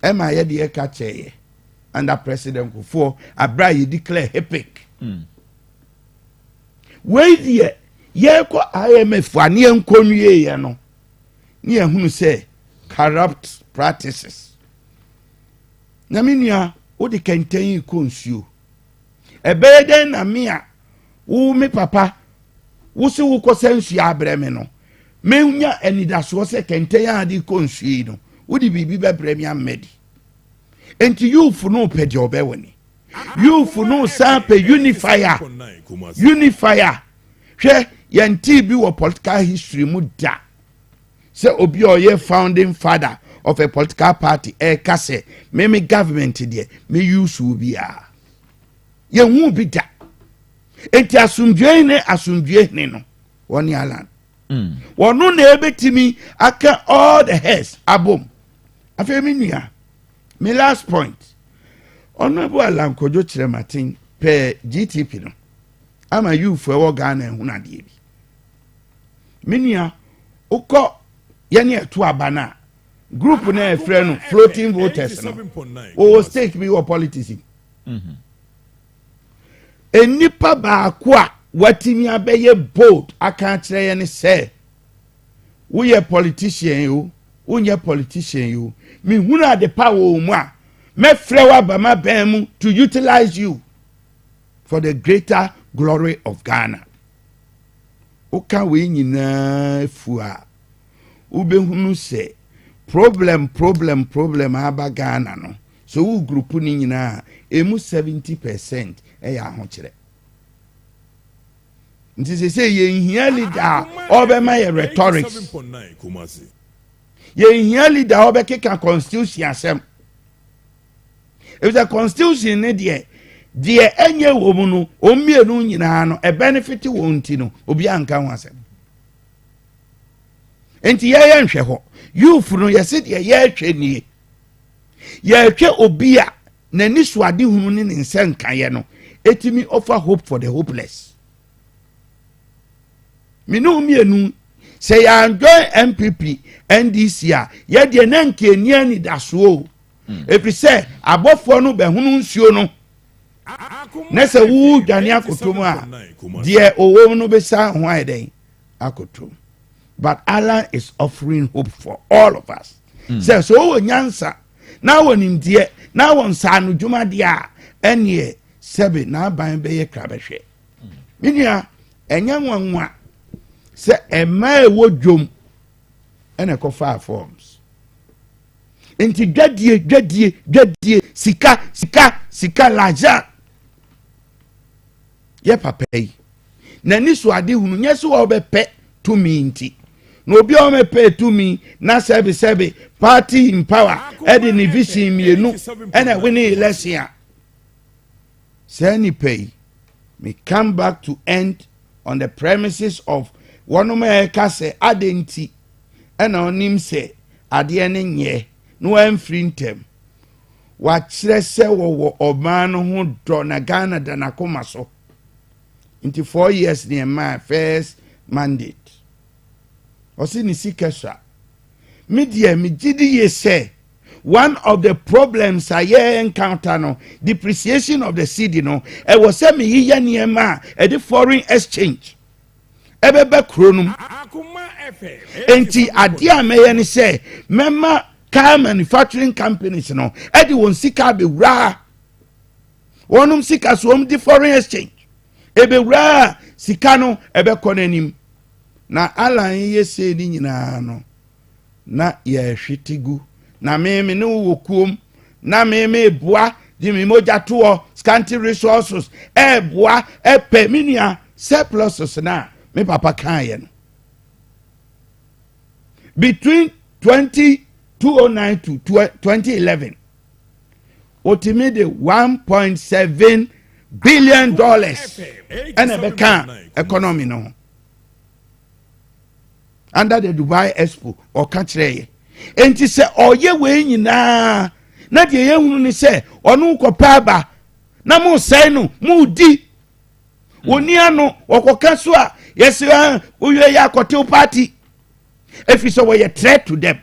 ɛma yɛde ɛka kyɛɛ under President Kufuor abira yɛ declare HIPC. Wei deɛ, yɛrekɔ IMF a ne yɛnkɔ nwie yɛ no ne yɛhunu sɛ corrupt practices. Na me nua, wode kɛntɛn yi kɔ nsuo, ɛbɛyɛ dɛn na me a wo me papa wo se wokɔ sɛ nsuo abrɛ me no, menya anidasoɔ sɛ kɛntɛn a de kɔ nsuo yi no, wode biribi bɛbrɛ me ammɛdi? Nti youth no pɛ deɛ ɔbɛwɔ ni. Youth no san pɛ unifier, unifier. Hwɛ, yɛn tii bi wɔ political history mu da sɛ obi a ɔyɛ founding father of a political party ɛɛka sɛ meme government deɛ, me use biara. Yɛn hu bi da. Nti asomdwe ne asomdwe hene no, wɔne Alan. Wɔno na ebetumi aka all the heads abom. Afei mi nua, me last point, Honourable Alan Kojo Kyerɛmaten pɛɛ GTP no ama youth ɛwɔ Ghana ehun adeɛ bi. Me nua, wokɔ yɛne ɛto aba no a, group na ɛfrɛ no floating voters no, wɔwɔ stake bi wɔ politics mu. Enipa baako a watumi abɛyɛ bold aka akyerɛ yɛn ne sɛ woyɛ politician yi o, wonyɛ politician yi o, mihunu ade pa wɔ mu a, mɛfrɛ wo aba ma bɛn mu to utilize you for the greater glory of Ghana. Woka wei nyinaa fu a, wobɛhunu sɛ problem, problem, problem aba Ghana no so, wo group no nyinaa emu 70% ɛyɛ ahokyerɛ. Nti sɛ yɛnhia leader a ɔbɛma yɛ rhetorics, yɛnhia leader a ɔbɛkeka constitution asɛm, efisɛ constitution ne deɛ ɛnyɛ wɔ mu no, wɔn mmienu nyinaa no ɛbenefit wɔn ti no, obi anka ho asɛm. Nti yɛyɛ nhwɛ hɔ, youth no yɛsi deɛ yɛrehwɛ nie, yɛrehwɛ obi a n'ani so ade hunu ne ne nsa nkaeɛ no etimi offer hope for the hopeless. Mene mmienu sɛ yɛanjoin NPP, NDC a, yɛdeɛ na nkeni anidasoɔ o, ɛfiri sɛ abɔfoɔ no bɛhono nsuo no na sɛ wodwane akoto mu a, deɛ ɔwɔ mu no bɛsa ho ayɛ dɛn akoto mu. But Alan is offering hope for all of us sɛ wowɔ nyansa na wɔ nimdeɛ na wɔ nsaano dwumadeɛ a, ɛneɛ sɛbe n'aban bɛyɛ krabɛhwɛ. Me nua, ɛnyɛ nwanwa sɛ ɛmaa ɛwɔ dwom ɛna ɛkɔfaa forms. Nti dwadie, dwadie, dwadie, sika, sika, sika, l'argent. Yɛ papa yi n'ani so ade hunu nyɛ sɛ wɔbɛpɛ tumi nti na obi a wɔbɛpɛ tumi na sɛbi sɛbi party in power ɛde ne vision mmienu ɛna ɛwin election a, saa nipa yi may come back to end on the premises of wɔnom a ɛka sɛ ade nti ɛna ɔnim sɛ adeɛ no nyɛ na wamfiri ntɛm. Wakyerɛ sɛ wɔwɔ ɔman no ho dɔ na Ghana da n'akoma so. Nti 4 years ne ɛmaa first mandate. Ɔsi ne sika sua. Me deɛ, megye di yie sɛ one of the problems a yɛ encounter no, depreciation of the cedi no, ɛwɔ sɛ meyiyɛ nneɛma a ɛde foreign exchange ɛbɛbɛ kuro no mu. Nti adeɛ a mɛyɛ ne sɛ mɛma car manufacturing companies no ɛde wɔn sika abɛwura ha. Wɔnom sika so wɔn di foreign exchange ebɛwura ha, sika no ɛbɛkɔ n'anim. Na Alan yɛ sei ne nyinaa no na yɛhwete gu na meme ne wo wɔ kuom na meme boa de me mogya toɔ scanty resources ɛɛboa ɛpɛ me nua surpluses na me papa kaeɛ no between 2009 to 2011, otimi de $1.7 billion ɛna ɛbɛka economy no ho under the Dubai Expo. Ɔka kyerɛ yɛ nti sɛ ɔyɛ wei nyinaa na deɛ yɛhunu ni sɛ ɔno kɔpɛ aba na mo sɛe no, mo di wɔni ano wɔkɔka so a yɛsɛ, ah, wowie yɛ akɔtew party ɛfiri sɛ wɔyɛ threat to them.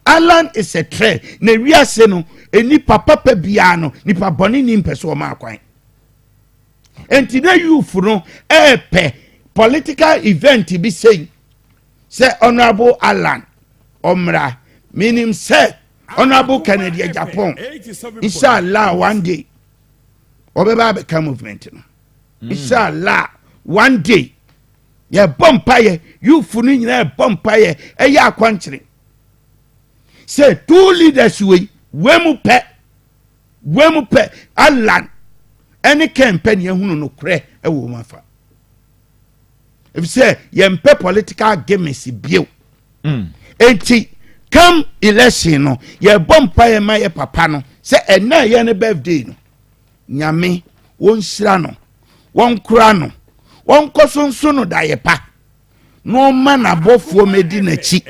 Alan is a threat na wiase no nipa papa biara no, nipa bɔne ni mpɛ sɛ ɔma akwan. Nti na youth no ɛɛpɛ political event bi sɛyi sɛ Honourable Alan ɔmmra. Meaning sɛ Honourable Kennedy Agyapong, inshallah, one day ɔbɛba abɛka movement no. Inshallah, one day yɛbɔ mpayɛ, youth no nyinaa yɛbɔ mpayɛ, ɛyɛ akwankyere sɛ two leaders wei wei mu pɛ, wei mu pɛ, Alan ɛne Ken pɛ ne ehunu no korɛ ɛwɔ wɔn afa, efisɛ yɛmpɛ political gimmicks bio. Eti come election no, yɛbɔ mpayɛ ma yɛ papa no sɛ ɛnna yɛ ne birthday no, Nyame wɔnhyira no, wɔnkora no, wɔnkɔ so nso no da yɛ pa na ɔma n'abɔfoɔ mɛdi n'akyi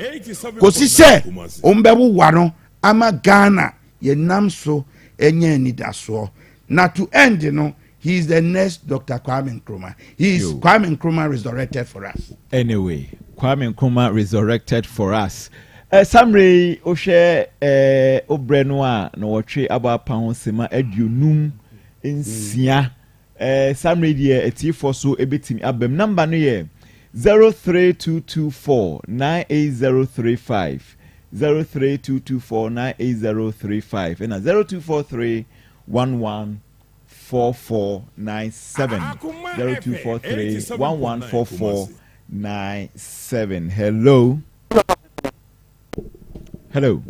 kòsi sɛ ɔmbɛwowa no ama Ghana yɛnam so ɛnyɛ anidasoɔ. Na to end no, he is the next Dr. Kwame Nkrumah. He is Yo. Kwame Nkrumah resurrected for us. Anyway, Kwame Nkrumah resurrected for us. Samre yi, wohwɛ wobrɛ no a na wɔtwe abɔ apa ho sema 56. Samre deɛ, atiefoɔ so ebɛtumi abam. Number no yɛ 03224 98035, 03224 98035, ɛna 0243 11 4497, 0243 114497. Hello, hello,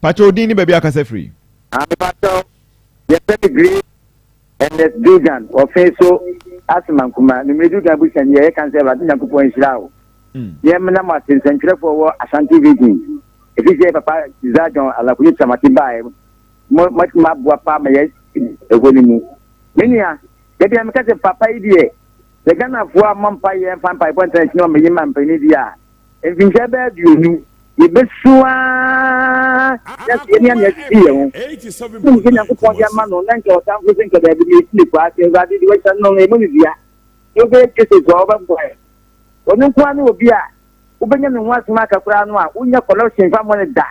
patro, odin ni baabi akasa firi? Amebatɔ, yɛfrɛ me Grace Ernest Dugan, ɔfe so Asemankuma numere Dugan busuani. Yɛyɛ kan sɛ Awurade Nyankopɔn nhyira wo. Yɛmena mo ase, nsɛntwerɛfoɔ wɔ Ashanti Region, ɛfiri sɛ papa Za John Alakoye Tramate baeɛ, mo matumi aboa paa ma yɛ ɛhɔ no mu. Me nua, dabi a meka sɛ papa yi deɛ, sɛ Ghanafoɔ a mmɔ mpa yɛ mfa mpaebɔ ntena akyi na ɔmɛyi ma mpanin deɛ a, mfinhyia bɛyɛ 20 yɛbɛsu aa na sɛ yɛne ane asisi yɛn ho wonim sɛ Nyankopɔn de ama no na nka ɔtamfo sɛ nka daabi mesi ne kwaa sɛ Awurade de wahyɛ no no ɛmɔ ne dua na wobɛyɛ Joseph a wɔbɛboa ɛ. Ɔno nko ara ne obi a wobɛnya ne ho asɛm aka koraa no a wonya corruption fa mmɔ ne da.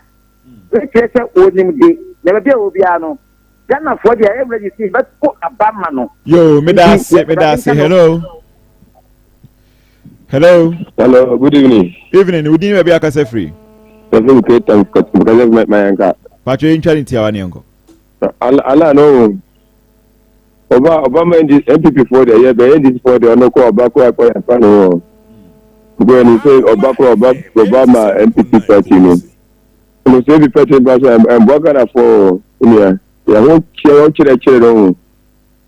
Wei kyerɛ sɛ ɔnim de na baabi a wɔ biara no, Ghanafoɔ deɛ ɛyɛ ready sɛ yɛbɛto aba ma no. Yo, meda ase, meda ase. Hello, hello. Hello, good evening. Evening. Wodin baabi akasa firi? Yɛfrɛ me Keita Mkasa Mayanka. Patro, yɛntwa ne tiawa ne yɛnkɔ. Ala no ɔba ɔba ma NPP foɔ deɛ yɛ bɛ NDC foɔ deɛ ɔno kɔ ɔba kɔ akɔ yɛfa no hɔ. Because ɛni sɛ ɔba kɔ ɔba ɔba ma NPP party no. Ɛno sɛ NPP party no ba so ɛmboa Ghana foɔ nua. Yɛn ho kyerɛ kyerɛkyerɛ no ho.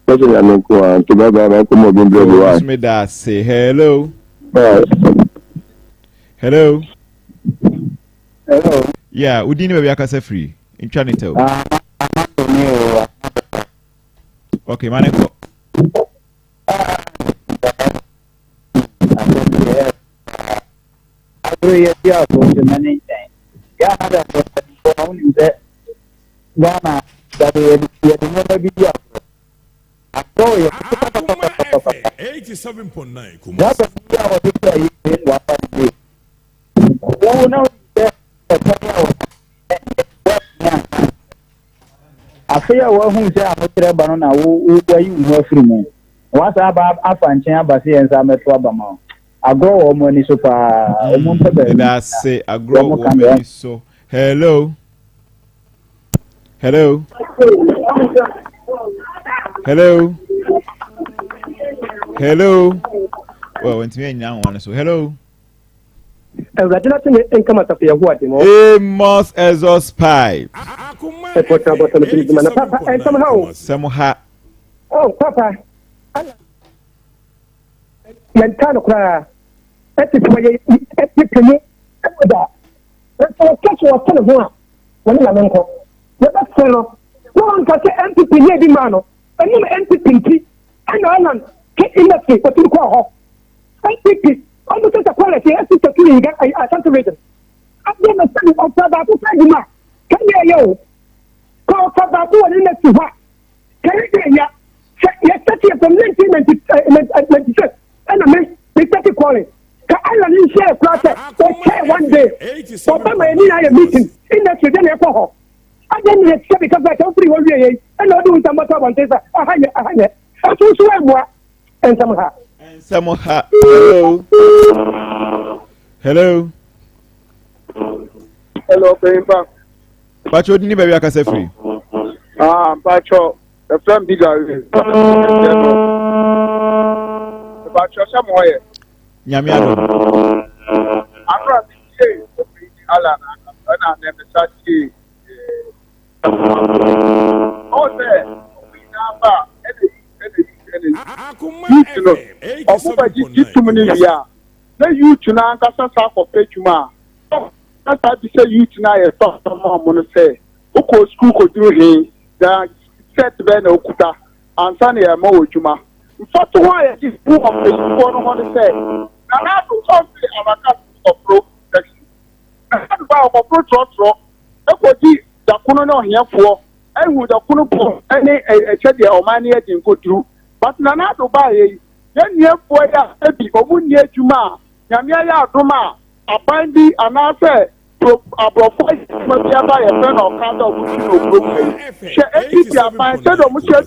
Kɔsɛ Nyame nko a nti bye bye ma nkɔmmɔ bi mbrɛ bi wa. Meda ase. Hello. Bye. Hello. Hello. Yeah, wodin ne baabi akasa firi? Ntwa ne tɛw. Ah, me o. Okay, ma ne kɔ. Asɛm deɛ Abere yi asi aso nso na ne nkyɛn. Yɛ a na sɛ mpanimfoɔ no wonim sɛ Ghana yɛde yɛde nneɛma bi di agorɔ. Agorɔ yɛ papapapapapa. Driver bi a wɔde kura yi wei na wafa ne wei. Wo na wonim sɛ ɛkwan a wɔfa wɔatumi anka. Afei a woahu sɛ ahokyerɛ ba no na wo wo wayi wo ho afiri mu. Na wasan aba afa nkyɛn aba sɛ yɛn nsa mmɛto aba ma wo. Agorɔ wɔ wɔn ani so paa. Wɔn mpɛ baabi. Meda ase agorɔ Wɔn wɔ ka deɛ m'ani so. Hello. Hello. Hello. Hello. Well, ntumi anya wɔn no so. Hello. Awurade no atene nka masafo Yehowa de mo. Amos Exos Pipe. Ɛpɔtɔ abɔtɔ no tumi na papa ɛnsɛm ha o. Sɛm ha. Oh papa. Ala. Yɛn ta no koraa. Ɛte sɛ wɔyɛ ɛte mu ɛwɔ da. Ɛsɛ wɔka so wɔte ne ho a wɔne nyame nkɔ. Yɛbɛsrɛ no na wɔnka sɛ NPP nyɛ bi maa no. Ɛnam NPP nti ɛna Alan ke industry wɔtumi kɔɔ hɔ. NPP ɔmo sɛ sɛ quality ɛsi sɛ tumi yi Ashanti region. Adeɛ na sɛbi ɔfa baako fɛ adwuma kɛnyɛ ɛyɛ o. Ka ɔfa baako wɔ ne industry hɔ a kɛnyɛ deɛ ɛya. Sɛ yɛsɛte yɛ from 1996 ɛna me sɛte calling. Ka Alan nhyɛ kura sɛ ɔkyɛ one day ɔba ma yɛn nyinaa yɛ meeting industry deɛ na ɛkɔ hɔ. Adeɛ na yɛsɛ bi kasa kyɛ wofiri hɔ wie yɛ ɛna ɔde wo nsɛm bɔtɔ abɔnten sɛ aha nyɛ aha nyɛ. Ɛso nso ɛmmoa nsɛm ha. Nsɛm ha. Hello. Hello. Hello, Pempa. Pacho odi ni baabi akasa firi. Ah, Pacho, the friend big away. Pacho, sɛ mo yɛ. Nyame adom. Akora mi tie obi ala na ɛna na ɛmɛsa tie. Ɔwɔ sɛ ɔmo nyinaa ba ɛna yi ɛna yi ɛna yi. Youth no, ɔmo ba gye gye tum ne wie a, na youth no ankasa sa akɔpɛ adwuma a, na saa bi sɛ youth no ayɛ tɔ ma ɔmo no sɛ, wokɔ sukuu kɔduru he, na set bɛɛ na okuta ansa na yɛma wɔ adwuma. Mfatoho a yɛde bu ɔmpanyinfoɔ no ho ne sɛ, Nana Addo sɛ ɔse abaka ɔforo taxi. Nana Addo ba ɔkɔforo trɔtrɔ ɛkɔdi dakono ne ɔhiafoɔ ɛhu dakono po ɛne ɛkyɛ deɛ ɔman no yɛ den kɔduru. But Nana Addo baa yɛ yi, yɛn nnuafoɔ yi a ebi ɔmo nni adwuma a Nyame ayɛ adom a aban bi anaasɛ aborɔfo adwuma bi aba yɛfrɛ no ɔka dɛ ɔmo twi no okurom ha yi. Hwɛ NPP aban sɛdeɛ ɔmo hyɛ.